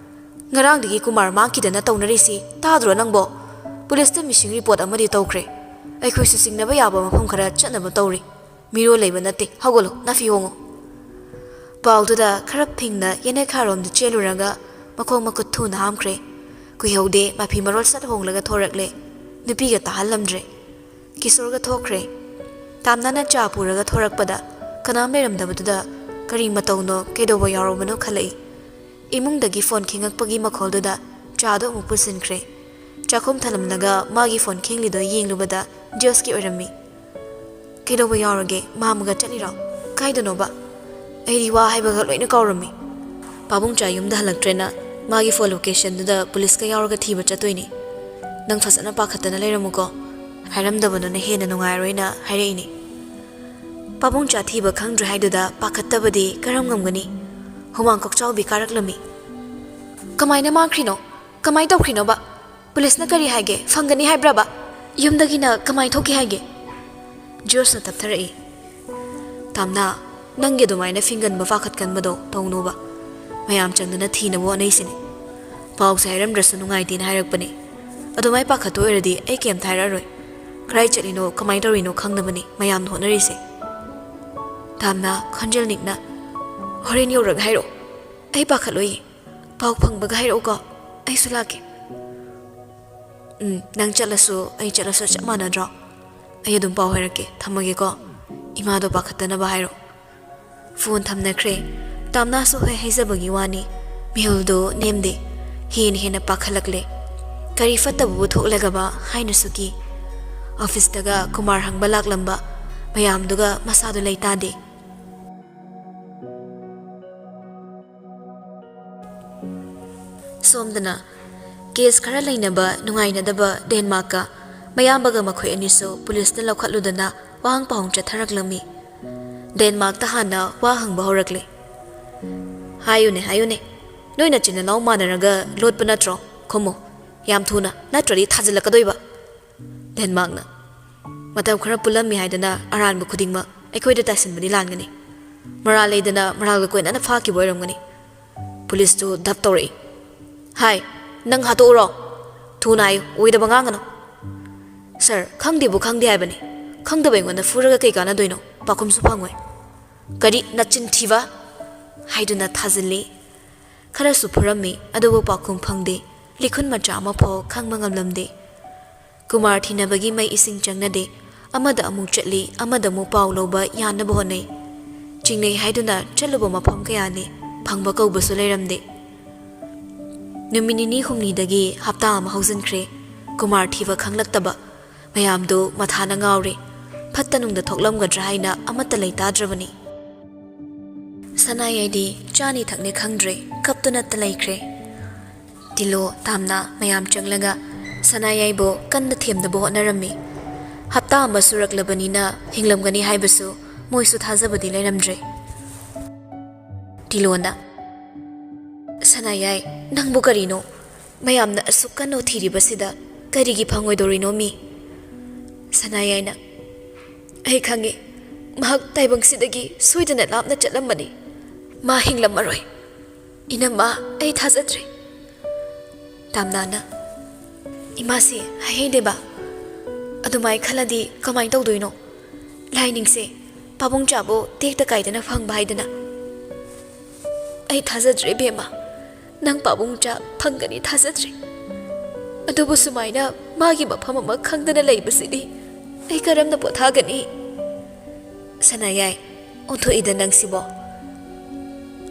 ꯉꯔꯥꯡꯗꯒꯤ ꯀꯨꯃꯥꯔ ꯃꯥꯡꯈꯤꯗꯅ ꯇꯧꯅꯔꯤꯁꯤ ꯇꯥꯗ꯭ꯔꯣ ꯅꯪꯕꯣ? ꯄꯨꯂꯤꯁꯇ ꯃꯤꯁꯤꯡ ꯔꯤꯄꯣꯔꯠ ꯑꯃꯗꯤ ꯇꯧꯈ꯭ꯔꯦ꯫ ꯑꯩꯈꯣꯏꯁꯨ ꯆꯤꯡꯅꯕ ꯌꯥꯕ ꯃꯐꯝ ꯈꯔ ꯆꯠꯅꯕ ꯇꯧꯔꯤ꯫ ꯃꯤꯔꯣꯜ ꯂꯩꯕ ꯅꯠꯇꯦ, ꯍꯧꯒꯠꯂꯣ, ꯅꯥꯐꯤ ꯍꯣꯡꯉꯣ꯫" ꯄꯥꯎꯗꯨꯗ ꯈꯔ ꯐꯤꯡꯅ ꯌꯦꯅꯈꯥꯔꯣꯝꯗ ꯆꯦꯜꯂꯨꯔꯒ ꯃꯈꯣꯡ ꯃꯈꯨꯠ ꯊꯨꯅ ꯍꯥꯝꯈ꯭ꯔꯦ꯫ ꯀꯨꯏꯍꯧꯗꯦ, ꯃꯐꯤ ꯃꯔꯣꯜ ꯁꯠ ꯍꯣꯡꯂꯒ ꯊꯣꯔꯛꯂꯦ꯫ ꯅꯨꯄꯤꯒ ꯇꯥꯍꯜꯂꯝꯗ꯭ꯔꯦ꯫ ꯀꯤꯁꯣꯔꯒ ꯊꯣꯛꯈ꯭ꯔꯦ꯫ ꯇꯥꯝꯅꯥꯅ ꯆꯥ ꯄꯨꯔꯒ ꯊꯣꯔꯛꯄꯗ ꯀꯅꯥꯝ ꯂꯩꯔꯝꯗꯕꯗꯨꯗ ꯀꯔꯤ ꯃꯇꯧꯅꯣ, ꯀꯩꯗꯧꯕ ꯌꯥꯎꯔꯕꯅꯣ ꯈꯜꯂꯛꯏ꯫ ꯏꯃꯨꯡꯗꯒꯤ ꯐꯣꯟ ꯈꯤꯡꯉꯛꯄꯒꯤ ꯃꯈꯣꯜꯗꯨꯗ ꯆꯥꯗꯣ ꯑꯃꯨꯛ ꯄꯨꯁꯤꯟꯈ꯭ꯔꯦ꯫ ꯆꯥꯛꯈꯨꯝ ꯊꯜꯂꯝꯂꯒ ꯃꯥꯒꯤ ꯐꯣꯟ ꯈꯤꯡꯂꯤꯗꯣ ꯌꯦꯡꯂꯨꯕꯗ ꯖꯣꯁꯀꯤ ꯑꯣꯏꯔꯝꯃꯤ꯫ "ꯀꯩꯗꯧꯕ ꯌꯥꯎꯔꯒꯦ? ꯃꯥꯝꯃꯒ ꯆꯠꯂꯤꯔꯣ? ꯀꯥꯏꯗꯅꯣꯕ? ꯑꯩꯗꯤ ꯋꯥ ꯍꯥꯏꯕꯒ ꯂꯣꯏꯅ ꯀꯥꯎꯔꯝꯃꯤ꯫ ꯄꯥꯕꯨꯡꯆꯥ ꯌꯨꯝꯗ ꯍꯜꯂꯛꯇ꯭ꯔꯦꯅ ꯃꯥꯒꯤ ꯐꯣꯟ ꯂꯣꯀꯦꯁꯟꯗꯨꯗ ꯄꯨꯂꯤꯁꯀ ꯌꯥꯎꯔꯒ ꯊꯤꯕ ꯆꯠꯇꯣꯏꯅꯤ꯫ ꯅꯪ ꯐꯖꯅ ꯄꯥꯈꯠꯇꯅ ꯂꯩꯔꯝꯃꯨꯀꯣ꯫ ꯍꯥꯏꯔꯝꯗꯕꯗꯨꯅ ꯍꯦꯟꯅ ꯅꯨꯡꯉꯥꯏꯔꯣꯏꯅ ꯍꯥꯏꯔꯛꯏꯅꯤ꯫" ꯄꯥꯕꯨꯡꯆꯥ ꯊꯤꯕ ꯈꯪꯗ꯭ꯔꯦ ꯍꯥꯏꯗꯨꯗ ꯄꯥꯈꯠꯇꯕꯗꯤ ꯀꯔꯝ ꯉꯝꯒꯅꯤ? ꯍꯨꯃꯥꯡ ꯀꯣꯛꯆꯥꯎꯕꯤ ꯀꯥꯔꯛꯂꯝꯃꯤ꯫ "ꯀꯃꯥꯏꯅ ꯃꯥꯡꯈ꯭ꯔꯤꯅꯣ? ꯀꯃꯥꯏꯅ ꯇꯧꯈ꯭ꯔꯤꯅꯣꯕ? ꯄꯨꯂꯤꯁꯅ ꯀꯔꯤ ꯍꯥꯏꯒꯦ? ꯐꯪꯒꯅꯤ ꯍꯥꯏꯕ꯭ꯔꯕ? ꯌꯨꯝꯗꯒꯤꯅ ꯀꯃꯥꯏꯅ ꯊꯣꯛꯈꯤ ꯍꯥꯏꯒꯦ?" ꯖꯣꯁꯅ ꯇꯞꯊꯔꯛꯏ꯫ "ꯇꯥꯝꯅꯥ, ꯅꯪꯒꯤ ꯑꯗꯨꯃꯥꯏꯅ ꯐꯤꯡꯒꯟꯕ ꯄꯥꯈꯠꯀꯟꯕꯗꯣ ꯇꯧꯅꯣꯕ꯫ ꯃꯌꯥꯝ ꯆꯪꯗꯅ ꯊꯤꯅꯕ ꯍꯣꯠꯅꯩꯁꯤꯅꯤ꯫ ꯄꯥꯎꯁꯦ ꯍꯥꯏꯔꯝꯗ꯭ꯔꯁꯨ ꯅꯨꯡꯉꯥꯏꯇꯦꯅ ꯍꯥꯏꯔꯛꯄꯅꯦ꯫ ꯑꯗꯨꯃꯥꯏ ꯄꯥꯈꯠꯇꯣꯏ ꯑꯣꯏꯔꯗꯤ ꯑꯩ ꯀꯩꯝꯇ ꯍꯥꯏꯔꯛꯑꯔꯣꯏ꯫ ꯀꯗꯥꯏ ꯆꯠꯂꯤꯅꯣ, ꯀꯃꯥꯏꯅ ꯇꯧꯔꯤꯅꯣ ꯈꯪꯅꯕꯅꯤ ꯃꯌꯥꯝꯅ ꯍꯣꯠꯅꯔꯤꯁꯦ꯫" ꯇꯥꯝꯅꯥ ꯈꯣꯟꯖꯦꯜ ꯅꯤꯛꯅ, "ꯍꯣꯔꯦꯟ ꯌꯧꯔꯒ ꯍꯥꯏꯔꯛꯑꯣ꯫ ꯑꯩ ꯄꯥꯈꯠꯂꯣꯏꯌꯦ꯫ ꯄꯥꯎ ꯐꯪꯕꯒ ꯍꯥꯏꯔꯛꯎꯀꯣ꯫ ꯑꯩꯁꯨ ꯂꯥꯛꯀꯦ꯫" "ꯎꯝ, ꯅꯪ ꯆꯠꯂꯁꯨ ꯑꯩ ꯆꯠꯂꯁꯨ ꯆꯞ ꯃꯥꯟꯅꯗ꯭ꯔꯣ? ꯑꯩ ꯑꯗꯨꯝ ꯄꯥꯎ ꯍꯥꯏꯔꯛꯀꯦ꯫ ꯊꯝꯃꯒꯦꯀꯣ꯫ ꯏꯃꯥꯗꯣ ꯄꯥꯈꯠꯇꯅꯕ ꯍꯥꯏꯔꯣ꯫" ꯐꯣꯟ ꯊꯝꯅꯈ꯭ꯔꯦ꯫ ꯇꯥꯝꯅꯥꯁꯨ ꯍꯣꯏ ꯍꯥꯏꯖꯕꯒꯤ ꯋꯥꯅꯤ꯫ ꯃꯤꯍꯨꯜꯗꯨ ꯅꯦꯝꯗꯦ꯫ ꯍꯦꯟꯅ ꯍꯦꯟꯅ ꯄꯥꯈꯠꯂꯛꯂꯦ꯫ ꯀꯔꯤ ꯐꯠꯇꯕꯕꯨ ꯊꯣꯛꯂꯒꯕ ꯍꯥꯏꯅꯁꯨ ꯀꯤ꯫ ꯑꯣꯐꯤꯁꯇꯒ ꯀꯨꯃꯥꯔ ꯍꯪꯕ ꯂꯥꯛꯂꯝꯕ ꯃꯌꯥꯝꯗꯨꯒ ꯃꯁꯥꯗꯨ ꯂꯩꯇꯥꯗꯦ꯫ ꯁꯣꯝꯗꯅ ꯀꯦꯁ ꯈꯔ ꯂꯩꯅꯕ ꯅꯨꯡꯉꯥꯏꯅꯗꯕ ꯗꯦꯟꯃꯥꯔꯛꯀ ꯃꯌꯥꯝꯕꯒ ꯃꯈꯣꯏ ꯑꯅꯤꯁꯨ ꯄꯨꯂꯤꯁꯅ ꯂꯧꯈꯠꯂꯨꯗꯅ ꯋꯥꯍꯪ ꯄꯥꯎꯍꯪ ꯆꯠꯊꯔꯛꯂꯝꯃꯤ꯫ ꯗꯦꯟꯃꯥꯔꯛꯇ ꯍꯥꯟꯅ ꯋꯥ ꯍꯪꯕ ꯍꯧꯔꯛꯂꯦ꯫ "ꯍꯥꯏꯌꯨꯅꯦ, ꯍꯥꯏꯌꯨꯅꯦ꯫ ꯅꯣꯏ ꯅꯆꯤꯟ ꯅꯅꯥꯎ ꯃꯥꯟꯅꯔꯒ ꯂꯣꯠꯄ ꯅꯠꯇ꯭ꯔꯣ? ꯈꯨꯝꯃꯨ꯫ ꯌꯥꯝ ꯊꯨꯅ, ꯅꯠꯇ꯭ꯔꯗꯤ ꯊꯥꯖꯤꯜꯂꯛꯀꯗꯣꯏꯕ꯫" ꯗꯦꯟꯃꯥꯔꯛꯅ, "ꯃꯇꯝ ꯈꯔ ꯄꯨꯜꯂꯝꯃꯤ ꯍꯥꯏꯗꯅ ꯑꯔꯥꯟꯕ ꯈꯨꯗꯤꯡꯃꯛ ꯑꯩꯈꯣꯏꯗ ꯇꯥꯏꯁꯤꯟꯕꯗꯤ ꯂꯥꯟꯒꯅꯤ꯫ ꯃꯔꯥꯜ ꯂꯩꯗꯅ ꯃꯔꯥꯜꯒ ꯀꯣꯏꯅꯅ ꯐꯥꯈꯤꯕ ꯑꯣꯏꯔꯝꯒꯅꯤ꯫" ꯄꯨꯂꯤꯁꯇꯨ ꯙꯞ ꯇꯧꯔꯛꯏ꯫ "ꯍꯥꯏ, ꯅꯪ ꯍꯥꯠꯇꯣꯛꯎꯔꯣ? ꯊꯨꯅ ꯍꯥꯏꯌꯨ, ꯑꯣꯏꯗꯕ ꯉꯥꯡꯒꯅꯨ꯫" "ꯁꯥꯔ, ꯈꯪꯗꯦꯕꯨ ꯈꯪꯗꯦ ꯍꯥꯏꯕꯅꯤ꯫ ꯈꯪꯗꯕ ꯑꯩꯉꯣꯟꯗ ꯐꯨꯔꯒ ꯀꯩ ꯀꯥꯟꯅꯗꯣꯏꯅꯣ? ꯄꯥꯎꯈꯨꯝꯁꯨ ꯐꯪꯉꯣꯏ꯫" "ꯀꯔꯤ ꯅꯆꯤꯟ ꯊꯤꯕ?" ꯍꯥꯏꯗꯨꯅ ꯊꯥꯖꯤꯜꯂꯤ꯫ ꯈꯔꯁꯨ ꯐꯨꯔꯝꯃꯤ, ꯑꯗꯨꯕꯨ ꯄꯥꯎꯈꯨꯝ ꯐꯪꯗꯦ꯫ ꯂꯤꯈꯨꯟ ꯃꯆꯥ ꯑꯃꯐꯥꯎ ꯈꯪꯕ ꯉꯝꯂꯝꯗꯦ꯫ ꯀꯨꯃꯥꯔ ꯊꯤꯅꯕꯒꯤ ꯃꯩ ꯏꯁꯤꯡ ꯆꯪꯅꯗꯦ꯫ ꯑꯃꯗ ꯑꯃꯨꯛ ꯆꯠꯂꯤ, ꯑꯃꯗ ꯑꯃꯨꯛ ꯄꯥꯎ ꯂꯧꯕ ꯌꯥꯅꯕ ꯍꯣꯠꯅꯩ꯫ ꯆꯤꯡꯅꯩ ꯍꯥꯏꯗꯨꯅ ꯆꯠꯂꯨꯕ ꯃꯐꯝ ꯀꯌꯥꯅꯤ, ꯐꯪꯕ ꯀꯧꯕꯁꯨ ꯂꯩꯔꯝꯗꯦ꯫ ꯅꯨꯃꯤꯠ ꯅꯤꯅꯤ ꯍꯨꯝꯅꯤꯗꯒꯤ ꯍꯞꯇꯥ ꯑꯃ ꯍꯧꯖꯤꯟꯈ꯭ꯔꯦ꯫ ꯀꯨꯃꯥꯔ ꯊꯤꯕ ꯈꯪꯂꯛꯇꯕ ꯃꯌꯥꯝꯗꯨ ꯃꯊꯥꯅ ꯉꯥꯎꯔꯦ꯫ ꯐꯠꯇ ꯅꯨꯡꯗ ꯊꯣꯛꯂꯝꯒꯗ꯭ꯔꯥ ꯍꯥꯏꯅ ꯑꯃꯠꯇ ꯂꯩꯇꯥꯗ꯭ꯔꯕꯅꯤ꯫ ꯁꯅꯥꯌꯥꯏꯗꯤ ꯆꯥꯅꯤ ꯊꯛꯅꯤ ꯈꯪꯗ꯭ꯔꯦ, ꯀꯞꯇꯨꯅꯇ ꯂꯩꯈ꯭ꯔꯦ꯫ ꯇꯤꯂꯣ, ꯇꯥꯝꯅꯥ ꯃꯌꯥꯝ ꯆꯪꯂꯒ ꯁꯅꯥꯌꯥꯏꯕꯨ ꯀꯟꯅ ꯊꯦꯝꯅꯕ ꯍꯣꯠꯅꯔꯝꯃꯤ꯫ ꯍꯞꯇꯥ ꯑꯃ ꯁꯨꯔꯛꯂꯕꯅꯤꯅ ꯍꯤꯡꯂꯝꯒꯅꯤ ꯍꯥꯏꯕꯁꯨ ꯃꯣꯏꯁꯨ ꯊꯥꯖꯕꯗꯤ ꯂꯩꯔꯝꯗ꯭ꯔꯦ꯫ ꯇꯤꯂꯣꯅ, "ꯁꯅꯥꯌꯥꯏ, ꯅꯪꯕꯨ ꯀꯔꯤꯅꯣ? ꯃꯌꯥꯝꯅ ꯑꯁꯨꯛ ꯀꯟꯅ ꯊꯤꯔꯤꯕꯁꯤꯗ ꯀꯔꯤꯒꯤ ꯐꯪꯉꯣꯏꯗꯧꯔꯤꯅꯣ ꯃꯤ?" ꯁꯅꯥꯌꯥꯏꯅ, "ꯑꯩ ꯈꯪꯉꯤ, ꯃꯍꯥꯛ ꯇꯥꯏꯕꯪꯁꯤꯗꯒꯤ ꯁꯣꯏꯗꯅ ꯂꯥꯞꯅ ꯆꯠꯂꯝꯃꯅꯤ꯫ ꯃꯥ ꯍꯤꯡꯂꯝꯃꯔꯣꯏ꯫ ꯏꯅꯝꯃ, ꯑꯩ ꯊꯥꯖꯗ꯭ꯔꯦ꯫" ꯇꯥꯝꯅꯥꯅ, "ꯏꯃꯥꯁꯤ ꯍꯥꯏꯍꯩꯗꯦꯕ꯫ ꯑꯗꯨꯃꯥꯏ ꯈꯜꯂꯗꯤ ꯀꯃꯥꯏ ꯇꯧꯗꯣꯏꯅꯣ? ꯂꯥꯏꯅꯤꯡꯁꯦ ꯄꯥꯕꯨꯡ ꯆꯥꯕꯨ ꯇꯦꯛꯇ ꯀꯥꯏꯗꯅ ꯐꯪꯕ ꯍꯥꯏꯗꯅ꯫" "ꯑꯩ ꯊꯥꯖꯗ꯭ꯔꯦ ꯏꯕꯦꯝꯃ, ꯅꯪ ꯄꯥꯕꯨꯡ ꯆꯥ ꯐꯪꯒꯅꯤ ꯊꯥꯖꯗ꯭ꯔꯦ꯫ ꯑꯗꯨꯕꯨ ꯁꯨꯃꯥꯏꯅ ꯃꯥꯒꯤ ꯃꯐꯝ ꯑꯃ ꯈꯪꯗꯅ ꯂꯩꯕꯁꯤꯗꯤ ꯑꯩ ꯀꯔꯝꯅ ꯄꯣꯊꯥꯒꯅꯤ?" ꯁꯅꯥꯌꯥꯏ, "ꯑꯣꯟꯊꯣꯛꯏꯗ ꯅꯪꯁꯤꯕꯣ꯫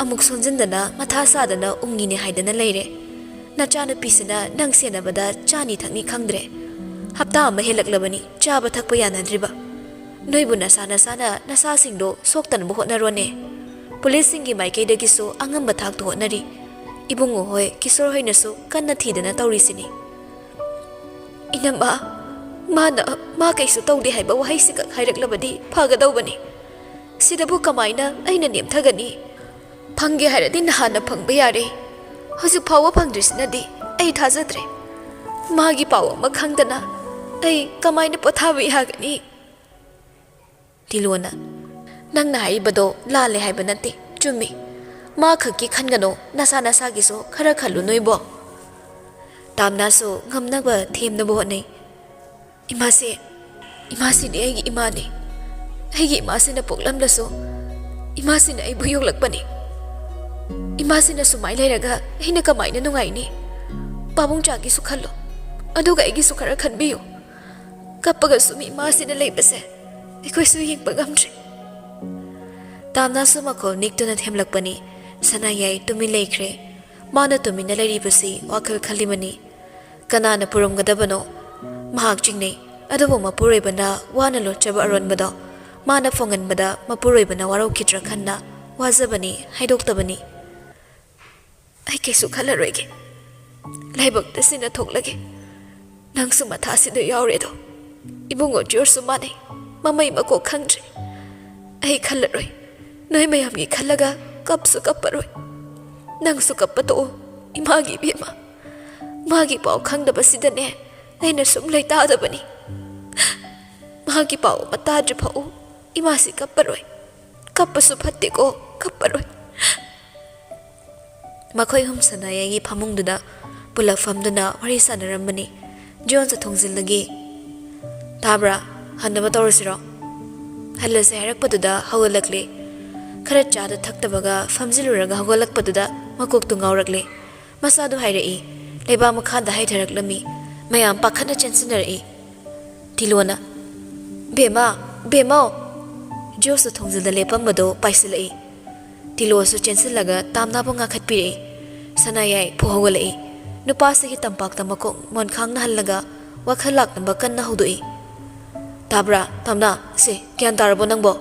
ꯑꯃꯨꯛ ꯁꯣꯟꯖꯤꯟꯗꯅ ꯃꯊꯥ ꯁꯥꯗꯅ ꯎꯪꯉꯤꯅꯦ ꯍꯥꯏꯗꯅ ꯂꯩꯔꯦ꯫ ꯅꯆꯥꯅꯨꯄꯤꯁꯤꯅ ꯅꯪ ꯁꯦꯟꯅꯕꯗ ꯆꯥꯅꯤ ꯊꯛꯅꯤ ꯈꯪꯗ꯭ꯔꯦ꯫ ꯍꯞꯇꯥ ꯑꯃ ꯍꯦꯜꯂꯛꯂꯕꯅꯤ ꯆꯥꯕ ꯊꯛꯄ ꯌꯥꯅꯗ꯭ꯔꯤꯕ꯫ ꯅꯣꯏꯕꯨ ꯅꯁꯥ ꯅꯁꯥꯅ ꯅꯁꯥꯁꯤꯡꯗꯣ ꯁꯣꯛꯇꯅꯕ ꯍꯣꯠꯅꯔꯣꯅꯦ꯫ ꯄꯨꯂꯤꯁꯁꯤꯡꯒꯤ ꯃꯥꯏꯀꯩꯗꯒꯤꯁꯨ ꯑꯉꯝꯕ ꯊꯥꯛꯇ ꯍꯣꯠꯅꯔꯤ꯫ ꯏꯕꯨꯡꯉꯣ ꯍꯣꯏ, ꯀꯤꯁꯣꯔ ꯍꯣꯏꯅꯁꯨ ꯀꯟꯅ ꯊꯤꯗꯅ ꯇꯧꯔꯤꯁꯤꯅꯤ꯫" "ꯏꯅꯝꯃ, ꯃꯥꯅ ꯃꯥ ꯀꯩꯁꯨ ꯇꯧꯗꯦ ꯍꯥꯏꯕ ꯋꯥꯍꯩꯁꯤꯈꯛ ꯍꯥꯏꯔꯛꯂꯕꯗꯤ ꯐꯒꯗꯧꯕꯅꯤ꯫ ꯁꯤꯗꯕꯨ ꯀꯃꯥꯏꯅ ꯑꯩꯅ ꯅꯦꯝꯊꯒꯅꯤ? ꯐꯪꯒꯦ ꯍꯥꯏꯔꯗꯤ ꯅꯍꯥꯟꯅ ꯐꯪꯕ ꯌꯥꯔꯦ꯫ ꯍꯧꯖꯤꯛ ꯐꯥꯎꯕ ꯐꯪꯗ꯭ꯔꯤꯁꯤꯅꯗꯤ ꯑꯩ ꯊꯥꯖꯗ꯭ꯔꯦ꯫ ꯃꯥꯒꯤ ꯄꯥꯎ ꯑꯃ ꯈꯪꯗꯅ ꯑꯩ ꯀꯃꯥꯏꯅ ꯄꯣꯊꯥꯕ ꯌꯥꯒꯅꯤ?" ꯇꯤꯂꯣꯅ, "ꯅꯪꯅ ꯍꯥꯏꯔꯤꯕꯗꯣ ꯂꯥꯜꯂꯦ ꯍꯥꯏꯕ ꯅꯠꯇꯦ, ꯆꯨꯝꯃꯤ꯫ ꯃꯥ ꯈꯛꯀꯤ ꯈꯟꯒꯅꯣ, ꯅꯁꯥ ꯅꯁꯥꯒꯤꯁꯨ ꯈꯔ ꯈꯜꯂꯨ ꯅꯣꯏꯕꯣ꯫" ꯇꯥꯝꯅꯥꯁꯨ ꯉꯝꯅꯕ ꯊꯦꯝꯅꯕ ꯍꯣꯠꯅꯩ꯫ "ꯏꯃꯥꯁꯦ, ꯏꯃꯥꯁꯤꯗꯤ ꯑꯩꯒꯤ ꯏꯃꯥꯅꯤ꯫ ꯑꯩꯒꯤ ꯏꯃꯥꯁꯤꯅ ꯄꯣꯛꯂꯝꯂꯁꯨ ꯏꯃꯥꯁꯤꯅ ꯑꯩꯕꯨ ꯌꯣꯛꯂꯛꯄꯅꯤ꯫ ꯏꯃꯥꯁꯤꯅ ꯁꯨꯃꯥꯏ ꯂꯩꯔꯒ ꯑꯩꯅ ꯀꯃꯥꯏꯅ ꯅꯨꯡꯉꯥꯏꯅꯤ? ꯄꯥꯕꯨꯡ ꯆꯥꯒꯤꯁꯨ ꯈꯜꯂꯣ, ꯑꯗꯨꯒ ꯑꯩꯒꯤꯁꯨ ꯈꯔ ꯈꯟꯕꯤꯌꯨ꯫ ꯀꯞꯄꯒ ꯁꯨꯝ ꯏꯃꯥꯁꯤꯅ ꯂꯩꯕꯁꯦ ꯑꯩꯈꯣꯏꯁꯨ ꯌꯦꯡꯕ ꯉꯝꯗ꯭ꯔꯦ꯫" ꯇꯥꯝꯅꯥꯁꯨ ꯃꯈꯣꯜ ꯅꯤꯛꯇꯨꯅ ꯊꯦꯝꯂꯛꯄꯅꯤ꯫ ꯁꯅꯥꯌꯥꯏ ꯇꯨꯃꯤꯟ ꯂꯩꯈ꯭ꯔꯦ꯫ ꯃꯥꯅ ꯇꯨꯃꯤꯟꯅ ꯂꯩꯔꯤꯕꯁꯤ ꯋꯥꯈꯜ ꯈꯜꯂꯤꯕꯅꯤ꯫ ꯀꯅꯥꯅ ꯄꯨꯔꯝꯒꯗꯕꯅꯣ? ꯃꯍꯥꯛ ꯆꯤꯡꯅꯩ꯫ ꯑꯗꯨꯕꯨ ꯃꯄꯨꯔꯣꯏꯕꯅ ꯋꯥꯅ ꯂꯣꯠꯆꯕ ꯑꯔꯣꯟꯕꯗꯣ ꯃꯥꯅ ꯐꯣꯡꯍꯟꯕꯗ ꯃꯄꯨꯔꯣꯏꯕꯅ ꯋꯥꯔꯧꯈꯤꯗ꯭ꯔꯥ ꯈꯟꯅ ꯋꯥꯖꯕꯅꯤ, ꯍꯥꯏꯗꯣꯛꯇꯕꯅꯤ꯫ "ꯑꯩ ꯀꯩꯁꯨ ꯈꯜꯂꯔꯣꯏꯒꯦ꯫ ꯂꯥꯏꯕꯛꯇ ꯁꯤꯅ ꯊꯣꯛꯂꯒꯦ꯫ ꯅꯪꯁꯨ ꯃꯊꯥꯁꯤꯗ ꯌꯥꯎꯔꯦꯗꯣ꯫ ꯏꯕꯨꯡꯉꯣ ꯖꯣꯔꯖꯁꯨ ꯃꯥꯟꯅꯩ꯫ ꯃꯃꯩ ꯃꯀꯣꯛ ꯈꯪꯗ꯭ꯔꯦ꯫ ꯑꯩ ꯈꯜꯂꯔꯣꯏ꯫ ꯅꯣꯏ ꯃꯌꯥꯝꯒꯤ ꯈꯜꯂꯒ ꯀꯞꯁꯨ ꯀꯞꯄꯔꯣꯏ꯫ ꯅꯪꯁꯨ ꯀꯞꯄ ꯇꯣꯛꯑꯣ, ꯏꯃꯥꯒꯤ ꯏꯕꯦꯝꯃ꯫ ꯃꯥꯒꯤ ꯄꯥꯎ ꯈꯪꯗꯕꯁꯤꯗꯅꯦ ꯑꯩꯅ ꯁꯨꯝ ꯂꯩꯇꯥꯗꯕꯅꯤ꯫ ꯃꯥꯒꯤ ꯄꯥꯎ ꯑꯃ ꯇꯥꯗ꯭ꯔꯤ ꯐꯥꯎ ꯏꯃꯥꯁꯤ ꯀꯞꯄꯔꯣꯏ꯫ ꯀꯞꯄꯁꯨ ꯐꯠꯇꯦꯀꯣ, ꯀꯞꯄꯔꯣꯏ꯫" ꯃꯈꯣꯏ ꯑꯍꯨꯝ ꯁꯅꯥꯌꯥꯏꯒꯤ ꯐꯃꯨꯡꯗꯨꯗ ꯄꯨꯂꯞ ꯐꯝꯗꯨꯅ ꯋꯥꯔꯤ ꯁꯥꯟꯅꯔꯝꯕꯅꯤ꯫ ꯖꯣꯟꯁ ꯊꯣꯡꯖꯤꯜꯗꯒꯤ, "ꯇꯥꯕ꯭ꯔꯥ? ꯍꯟꯅꯕ ꯇꯧꯔꯁꯤꯔꯣ?" ꯍꯜꯂꯁꯦ ꯍꯥꯏꯔꯛꯄꯗꯨꯗ ꯍꯧꯒꯠꯂꯛꯂꯦ꯫ ꯈꯔ ꯆꯥꯗ ꯊꯛꯇꯕꯒ ꯐꯝꯖꯤꯜꯂꯨꯔꯒ ꯍꯧꯒꯠꯂꯛꯄꯗꯨꯗ ꯃꯀꯣꯛꯇꯨ ꯉꯥꯎꯔꯛꯂꯦ꯫ ꯃꯁꯥꯗꯨ ꯍꯥꯏꯔꯛꯏ, ꯂꯩꯕꯥꯛ ꯃꯈꯥꯗ ꯍꯥꯏꯊꯔꯛꯂꯝꯃꯤ꯫ ꯃꯌꯥꯝ ꯄꯥꯈꯠꯅ ꯆꯦꯟꯁꯤꯟꯅꯔꯛꯏ꯫ ꯇꯤꯂꯣꯅ, "ꯕꯦꯝꯃ, ꯕꯦꯝꯃꯧ!" ꯖꯣꯁꯇꯣ ꯊꯣꯡꯖꯤꯜꯗ ꯂꯦꯞꯄꯝꯕꯗꯣ ꯄꯥꯏꯁꯤꯜꯂꯛꯏ꯫ ꯇꯤꯂꯣꯁꯨ ꯆꯦꯟꯁꯤꯜꯂꯒ ꯇꯥꯝꯅꯥꯕꯨ ꯉꯥꯛꯈꯠꯄꯤꯔꯛꯏ꯫ ꯁꯅꯥꯌꯥꯏ ꯐꯨ ꯍꯧꯒꯠꯂꯛꯏ꯫ ꯅꯨꯄꯥꯁꯤꯒꯤ ꯇꯝꯄꯥꯛꯇ ꯃꯀꯣꯛ ꯃꯣꯟꯈꯥꯡꯅꯍꯜꯂꯒ ꯋꯥꯈꯜ ꯂꯥꯛꯅꯕ ꯀꯟꯅ ꯍꯧꯗꯣꯛꯏ꯫ "ꯇꯥꯕ꯭ꯔꯥ, ꯇꯥꯝꯅꯥ? ꯁꯦ, ꯒ꯭ꯌꯥꯟ ꯇꯥꯔꯕꯣ ꯅꯪꯕꯣ?"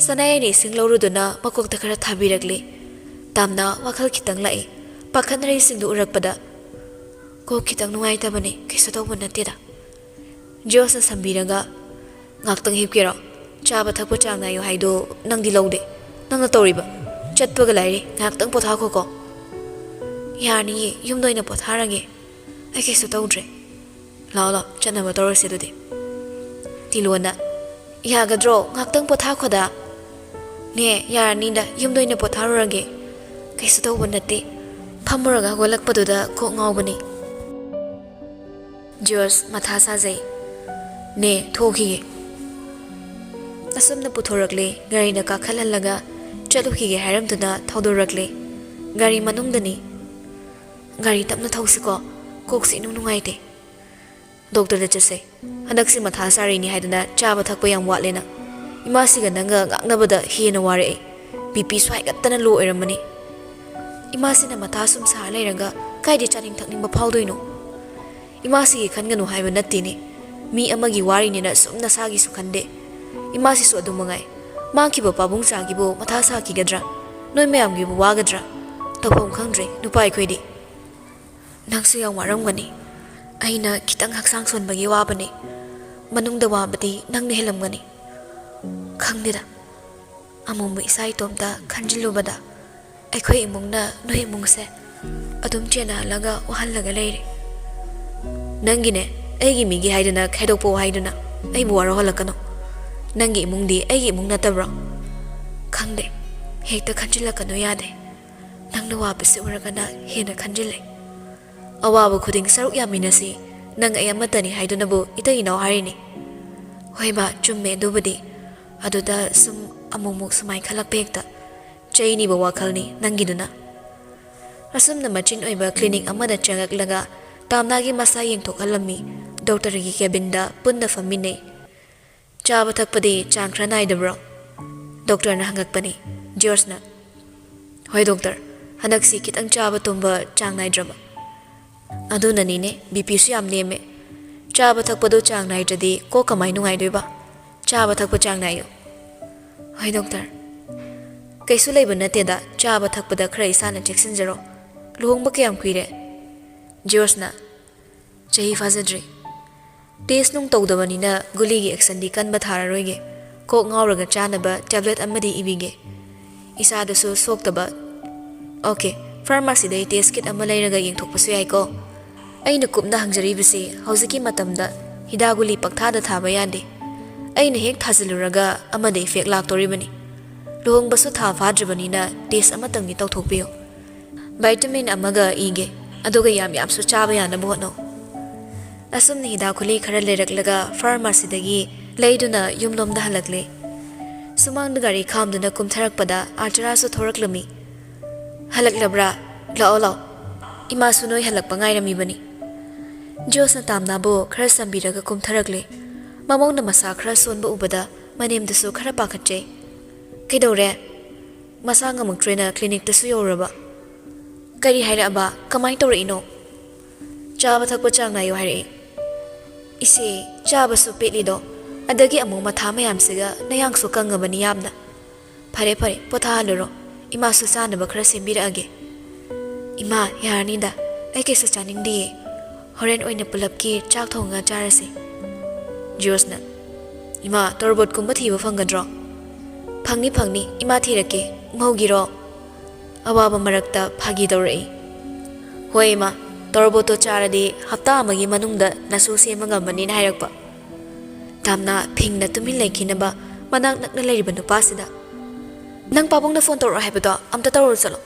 ꯁꯅꯥꯌꯥꯏꯅ ꯏꯁꯤꯡ ꯂꯧꯔꯨꯗꯨꯅ ꯃꯀꯣꯛꯇ ꯈꯔ ꯊꯥꯕꯤꯔꯛꯂꯤ꯫ ꯇꯥꯝꯅꯥ ꯋꯥꯈꯜ ꯈꯤꯇꯪ ꯂꯥꯛꯏ꯫ ꯄꯥꯈꯠꯅꯔꯤꯁꯤꯡꯗꯨ ꯎꯔꯛꯄꯗ, "ꯀꯣꯛ ꯈꯤꯇꯪ ꯅꯨꯡꯉꯥꯏꯇꯕꯅꯦ, ꯀꯩꯁꯨ ꯇꯧꯕ ꯅꯠꯇꯦꯗ꯫" ꯖꯣꯁꯅ ꯁꯝꯕꯤꯔꯒ, "ꯉꯥꯛꯇꯪ ꯍꯤꯞꯀꯦꯔꯣ? ꯆꯥꯕ ꯊꯛꯄ ꯆꯥꯡ ꯅꯥꯏꯌꯨ ꯍꯥꯏꯗꯣ ꯅꯪꯗꯤ ꯂꯧꯗꯦ꯫ ꯅꯪꯅ ꯇꯧꯔꯤꯕ ꯆꯠꯄꯒ ꯂꯥꯏꯔꯤ, ꯉꯥꯏꯍꯥꯛꯇꯪ ꯄꯣꯊꯥꯈꯣꯀꯣ꯫" "ꯌꯥꯔꯅꯤꯌꯦ, ꯌꯨꯝꯗ ꯑꯣꯏꯅ ꯄꯣꯊꯥꯔꯒꯦ꯫ ꯑꯩ ꯀꯩꯁꯨ ꯇꯧꯗ꯭ꯔꯦ꯫ ꯂꯥꯛꯑꯣ, ꯂꯥꯛꯑꯣ, ꯆꯠꯅꯕ ꯇꯧꯔꯁꯦ ꯑꯗꯨꯗꯤ꯫" ꯇꯤꯂꯣꯅ, "ꯌꯥꯒꯗ꯭ꯔꯣ? ꯉꯥꯏꯍꯥꯛꯇꯪ ꯄꯣꯊꯥꯈꯣꯗ꯫" "ꯅꯦ, ꯌꯥꯔꯅꯤꯗ, ꯌꯨꯝꯗ ꯑꯣꯏꯅ ꯄꯣꯊꯥꯔꯨꯔꯒꯦ꯫ ꯀꯩꯁꯨ ꯇꯧꯕ ꯅꯠꯇꯦ꯫" ꯐꯝꯃꯨꯔꯒ ꯍꯧꯒꯠꯂꯛꯄꯗꯨꯗ ꯀꯣꯛ ꯉꯥꯎꯕꯅꯤ꯫ ꯖꯣꯔꯖ ꯃꯊꯥ ꯁꯥꯖꯩ꯫ "ꯅꯦ, ꯊꯣꯛꯈꯤꯒꯦ꯫" ꯑꯁꯨꯝꯅ ꯄꯨꯊꯣꯔꯛꯂꯦ꯫ ꯒꯥꯔꯤꯗ ꯀꯥꯈꯠꯍꯜꯂꯒ ꯆꯠꯂꯨꯈꯤꯒꯦ ꯍꯥꯏꯔꯝꯗꯨꯅ ꯊꯧꯗꯣꯔꯛꯂꯦ꯫ ꯒꯥꯔꯤ ꯃꯅꯨꯡꯗꯅꯤ꯫ "ꯒꯥꯔꯤ ꯇꯞꯅ ꯊꯧꯁꯤꯀꯣ, ꯀꯣꯛꯁꯤ ꯏꯅꯨꯡ ꯅꯨꯡꯉꯥꯏꯇꯦ꯫" "ꯗꯣꯛꯇꯔꯗ ꯆꯠꯁꯦ꯫ ꯍꯟꯗꯛꯁꯤ ꯃꯊꯥ ꯁꯥꯔꯤꯅꯤ ꯍꯥꯏꯗꯅ ꯆꯥꯕ ꯊꯛꯄ ꯌꯥꯝ ꯋꯥꯠꯂꯦꯅ ꯏꯃꯥꯁꯤꯒ ꯅꯪꯒ ꯉꯥꯡꯅꯕꯗ ꯍꯦꯟꯅ ꯋꯥꯔꯛꯑꯦ꯫ ꯕꯤ ꯄꯤ ꯁ꯭ꯋꯥꯏꯒꯠꯇꯅ ꯂꯣ ꯑꯣꯏꯔꯝꯃꯅꯤ꯫ ꯏꯃꯥꯁꯤꯅ ꯃꯊꯥ ꯁꯨꯝ ꯁꯥꯔ ꯂꯩꯔꯒ ꯀꯥꯏꯗꯩ ꯆꯥꯅꯤꯡ ꯊꯛꯅꯤꯡꯕ ꯐꯥꯎꯗꯣꯏꯅꯣ?" ꯏꯃꯥꯁꯤꯒꯤ ꯈꯟꯒꯅꯨ ꯍꯥꯏꯕ ꯅꯠꯇꯦꯅꯦ꯫ ꯃꯤ ꯑꯃꯒꯤ ꯋꯥꯔꯤꯅꯤꯅ ꯁꯨꯝ ꯅꯁꯥꯒꯤꯁꯨ ꯈꯟꯗꯦ꯫ ꯏꯃꯥꯁꯤꯁꯨ ꯑꯗꯨꯝ ꯃꯉꯥꯏ꯫ ꯃꯥꯡꯈꯤꯕ ꯄꯥꯕꯨꯡ ꯆꯥꯒꯤꯕꯨ ꯃꯊꯥ ꯁꯥꯈꯤꯒꯗ꯭ꯔꯥ? ꯅꯣꯏ ꯃꯌꯥꯝꯒꯤꯕꯨ ꯋꯥꯒꯗ꯭ꯔꯥ? ꯇꯧꯐꯝ ꯈꯪꯗ꯭ꯔꯦ ꯅꯨꯄꯥ ꯑꯩꯈꯣꯏꯗꯤ꯫ ꯅꯪꯁꯨ ꯌꯥꯝ ꯋꯥꯔꯝꯒꯅꯤ꯫ ꯑꯩꯅ ꯈꯤꯇꯪ ꯍꯛꯆꯥꯡ ꯁꯣꯟꯕꯒꯤ ꯋꯥꯕꯅꯦ꯫ ꯃꯅꯨꯡꯗ ꯋꯥꯕꯗꯤ ꯅꯪꯅ ꯍꯦꯜꯂꯝꯒꯅꯤ꯫ ꯈꯪꯗꯦꯗ, ꯑꯃꯨꯛꯃꯨꯛ ꯏꯁꯥ ꯏꯇꯣꯝꯇ ꯈꯟꯖꯤꯜꯂꯨꯕꯗ ꯑꯩꯈꯣꯏ ꯏꯃꯨꯡꯅ ꯅꯣꯏ ꯏꯃꯨꯡꯁꯦ ꯑꯗꯨꯝ ꯆꯦꯟꯅꯍꯜꯂꯒ ꯋꯥꯍꯜꯂꯒ ꯂꯩꯔꯦ꯫ ꯅꯪꯒꯤꯅꯦ, ꯑꯩꯒꯤ ꯃꯤꯒꯤ ꯍꯥꯏꯗꯨꯅ ꯈꯥꯏꯗꯣꯛꯄ ꯋꯥꯍꯩꯗꯨꯅ ꯑꯩꯕꯨ ꯋꯥꯔꯧꯍꯜꯂꯛꯀꯅꯨ꯫ ꯅꯪꯒꯤ ꯏꯃꯨꯡꯗꯤ ꯑꯩꯒꯤ ꯏꯃꯨꯡ ꯅꯠꯇꯕ꯭ꯔꯣ? ꯈꯪꯗꯦ, ꯍꯦꯛꯇ ꯈꯟꯖꯤꯜꯂꯛꯀꯅꯨ ꯌꯥꯗꯦ꯫ ꯅꯪꯅ ꯋꯥꯕꯁꯤ ꯎꯔꯒꯅ ꯍꯦꯟꯅ ꯈꯟꯖꯤꯜꯂꯦ꯫ ꯑꯋꯥꯕ ꯈꯨꯗꯤꯡ ꯁꯔꯨꯛ ꯌꯥꯃꯤꯟꯅꯁꯤ꯫ ꯅꯪ ꯑꯩ ꯑꯃꯠꯇꯅꯤ ꯍꯥꯏꯗꯨꯅꯕꯨ ꯏꯇꯩ ꯏꯅꯥꯎ ꯍꯥꯏꯔꯤꯅꯤ꯫ ꯍꯣꯏꯕ, ꯆꯨꯝꯃꯦ ꯑꯗꯨꯕꯨꯗꯤ꯫ ꯑꯗꯨꯗ ꯁꯨꯝ ꯑꯃꯨꯛꯃꯨꯛ ꯁꯨꯃꯥꯏ ꯈꯜꯂꯛꯄ ꯍꯦꯛꯇ꯫ ꯆꯩꯅꯤꯕ ꯋꯥꯈꯜꯅꯤ ꯅꯪꯒꯤꯗꯨꯅ꯫ ꯑꯁꯨꯝꯅ ꯃꯆꯤꯟ ꯑꯣꯏꯕ ꯀ꯭ꯂꯤꯅꯤꯛ ꯑꯃꯗ ꯆꯪꯂꯛꯂꯒ ꯇꯥꯝꯅꯥꯒꯤ ꯃꯁꯥ ꯌꯦꯡꯊꯣꯛꯍꯜꯂꯝꯃꯤ꯫ ꯗꯣꯛꯇꯔꯒꯤ ꯀꯦꯕꯤꯟꯗ ꯄꯨꯟꯅ ꯐꯝꯃꯤꯟꯅꯩ꯫ "ꯆꯥꯕ ꯊꯛꯄꯗꯤ ꯆꯥꯡ ꯈꯔ ꯅꯥꯏꯗꯕ꯭ꯔꯣ?" ꯗꯣꯛꯇꯔꯅ ꯍꯪꯉꯛꯄꯅꯤ꯫ ꯖꯣꯔꯖꯅ, "ꯍꯣꯏ ꯗꯣꯛꯇꯔ, ꯍꯟꯗꯛꯁꯤ ꯈꯤꯇꯪ ꯆꯥꯕ ꯇꯨꯝꯕ ꯆꯥꯡ ꯅꯥꯏꯗ꯭ꯔꯕ꯫ ꯑꯗꯨꯅꯅꯤꯅꯦ, ꯕꯤ ꯄꯤꯁꯨ ꯌꯥꯝ ꯅꯦꯝꯃꯦ꯫ ꯆꯥꯕ ꯊꯛꯄꯗꯣ ꯆꯥꯡ ꯅꯥꯏꯗ꯭ꯔꯗꯤ ꯀꯣꯛ ꯀꯃꯥꯏ ꯅꯨꯡꯉꯥꯏꯗꯣꯏꯕ? ꯆꯥꯕ ꯊꯛꯄ ꯆꯥꯡ ꯅꯥꯏꯌꯨ꯫" "ꯍꯣꯏ ꯗꯣꯛꯇꯔ꯫" "ꯀꯩꯁꯨ ꯂꯩꯕ ꯅꯠꯇꯦꯗ, ꯆꯥꯕ ꯊꯛꯄꯗ ꯈꯔ ꯏꯁꯥꯅ ꯆꯦꯛꯁꯤꯟꯖꯔꯣ꯫ ꯂꯨꯍꯣꯡꯕ ꯀꯌꯥꯝ ꯀꯨꯏꯔꯦ?" ꯖꯣꯔꯖꯅ, "ꯆꯍꯤ ꯐꯥꯖꯗ꯭ꯔꯤ꯫ ꯇꯦꯁ ꯅꯨꯡ ꯇꯧꯗꯕꯅꯤꯅ ꯒꯨꯂꯤꯒꯤ ꯑꯦꯛꯁꯟꯗꯤ ꯀꯟꯕ ꯊꯥꯔꯔꯣꯏꯒꯦ꯫ ꯀꯣꯛ ꯉꯥꯎꯔꯒ ꯆꯥꯅꯕ ꯇꯦꯕ꯭ꯂꯦꯠ ꯑꯃꯗꯤ ꯏꯕꯤꯒꯦ꯫ ꯏꯁꯥꯗꯁꯨ ꯁꯣꯛꯇꯕ꯫ ꯑꯣꯀꯦ, ꯐꯥꯔꯃꯥꯁꯤꯗꯩ ꯇꯦꯁ ꯀꯤꯠ ꯑꯃ ꯂꯩꯔꯒ ꯌꯦꯡꯊꯣꯛꯄꯁꯨ ꯌꯥꯏꯀꯣ꯫ ꯑꯩꯅ ꯀꯨꯞꯅ ꯍꯪꯖꯔꯤꯕꯁꯤ ꯍꯧꯖꯤꯛꯀꯤ ꯃꯇꯝꯗ ꯍꯤꯗꯥꯛ ꯒꯨꯂꯤ ꯄꯪꯊꯥꯗ ꯊꯥꯕ ꯌꯥꯗꯦ꯫ ꯑꯩꯅ ꯍꯦꯛ ꯊꯥꯖꯤꯜꯂꯨꯔꯒ ꯑꯃꯗ ꯏꯐꯦꯛ ꯂꯥꯛꯇꯣꯔꯤꯕꯅꯤ꯫ ꯂꯨꯍꯣꯡꯕꯁꯨ ꯊꯥ ꯐꯥꯗ꯭ꯔꯤꯕꯅꯤꯅ ꯇꯦꯁ ꯑꯃꯇꯪꯗꯤ ꯇꯧꯊꯣꯛꯄꯤꯌꯨ꯫ ꯚꯥꯏꯇꯥꯃꯤꯟ ꯑꯃꯒ ꯏꯒꯦ, ꯑꯗꯨꯒ ꯌꯥꯝ ꯌꯥꯝꯁꯨ ꯆꯥꯕ ꯌꯥꯅꯕ ꯍꯣꯠꯅꯧ꯫" ꯑꯁꯨꯝꯅ ꯍꯤꯗꯥꯛ ꯒꯨꯂꯤ ꯈꯔ ꯂꯩꯔꯛꯂꯒ ꯐꯥꯔꯃꯥꯁꯤꯗꯒꯤ ꯂꯩꯗꯨꯅ ꯌꯨꯝꯂꯣꯝꯗ ꯍꯜꯂꯛꯂꯦ꯫ ꯁꯨꯃꯥꯡꯗ ꯒꯥꯔꯤ ꯈꯥꯝꯗꯨꯅ ꯀꯨꯝꯊꯔꯛꯄꯗ ꯑꯥꯔꯆꯔꯥꯁꯨ ꯊꯣꯔꯛꯂꯝꯃꯤ꯫ "ꯍꯜꯂꯛꯂꯕ꯭ꯔꯥ? ꯂꯥꯛꯑꯣ, ꯂꯥꯛꯑꯣ꯫ ꯏꯃꯥꯁꯨ ꯅꯣꯏ ꯍꯜꯂꯛꯄ ꯉꯥꯏꯔꯝꯃꯤꯕꯅꯤ꯫" ꯖꯣꯁꯅ ꯇꯥꯝꯅꯥꯕꯨ ꯈꯔ ꯁꯝꯕꯤꯔꯒ ꯀꯨꯝꯊꯔꯛꯂꯦ꯫ ꯃꯃꯧꯅ ꯃꯁꯥ ꯈꯔ ꯁꯣꯟꯕ ꯎꯕꯗ ꯃꯅꯦꯝꯗꯁꯨ ꯈꯔ ꯄꯥꯈꯠꯆꯩ꯫ "ꯀꯩꯗꯧꯔꯦ? ꯃꯁꯥ ꯉꯝꯃꯛꯇ꯭ꯔꯦꯅ ꯀ꯭ꯂꯤꯅꯤꯛꯇꯁꯨ ꯌꯧꯔꯨꯔꯕ? ꯀꯔꯤ ꯍꯥꯏꯔꯛꯑꯕ? ꯀꯃꯥꯏ ꯇꯧꯔꯛꯏꯅꯣ?" ꯆꯥꯕ ꯊꯛꯄ ꯆꯥꯡ ꯅꯥꯏꯌꯨ ꯍꯥꯏꯔꯛꯏ꯫ ꯏꯆꯦ, ꯆꯥꯕꯁꯨ ꯄꯦꯠꯂꯤꯗꯣ, ꯑꯗꯒꯤ ꯑꯃꯨꯛ ꯃꯊꯥ ꯃꯌꯥꯝꯁꯤꯒ ꯅꯌꯥꯡꯁꯨ ꯀꯪꯉꯕꯅꯤ ꯌꯥꯝꯅ꯫ ꯐꯔꯦ ꯐꯔꯦ, ꯄꯣꯊꯥꯍꯜꯂꯨꯔꯣ꯫ ꯏꯃꯥꯁꯨ ꯆꯥꯅꯕ ꯈꯔ ꯁꯦꯝꯕꯤꯔꯛꯑꯒꯦ꯫ ꯏꯃꯥ, ꯌꯥꯔꯅꯤꯗ, ꯑꯩ ꯀꯩꯁꯨ ꯆꯥꯅꯤꯡꯗꯤꯌꯦ꯫ ꯍꯣꯔꯦꯟ ꯑꯣꯏꯅ ꯄꯨꯂꯞꯀꯤ ꯆꯥꯛ ꯊꯣꯡꯉꯒ ꯆꯥꯔꯁꯤ꯫ ꯖꯣꯁꯅ, ꯏꯃꯥ, ꯇꯣꯔꯕꯣꯠꯀꯨꯝꯕ ꯊꯤꯕ ꯐꯪꯒꯗ꯭ꯔꯣ? ꯐꯪꯅꯤ ꯐꯪꯅꯤ, ꯏꯃꯥ ꯊꯤꯔꯛꯀꯦ꯫ ꯉꯧꯒꯤꯔꯣ? ꯑꯋꯥꯕ ꯃꯔꯛꯇ ꯐꯥꯒꯤ ꯇꯧꯔꯛꯏ꯫ ꯍꯣꯏ ꯏꯃꯥ, ꯇꯣꯔꯕꯣꯠꯇꯣ ꯆꯥꯔꯗꯤ ꯍꯞꯇꯥ ꯑꯃꯒꯤ ꯃꯅꯨꯡꯗ ꯅꯁꯨ ꯁꯦꯝꯕ ꯉꯝꯃꯅꯤꯅ ꯍꯥꯏꯔꯛꯄ꯫ ꯇꯥꯝꯅ ꯐꯤꯡꯅ ꯇꯨꯃꯤꯟ ꯂꯩꯈꯤꯅꯕ ꯃꯅꯥꯛ ꯅꯛꯅ ꯂꯩꯔꯤꯕ ꯅꯨꯄꯥꯁꯤꯗ, "ꯅꯪ ꯄꯥꯕꯨꯡꯗ ꯐꯣꯟ ꯇꯧꯔꯛꯑꯣ ꯍꯥꯏꯕꯗꯣ ꯑꯝꯇ ꯇꯧꯔꯨ ꯆꯠꯂꯣ꯫"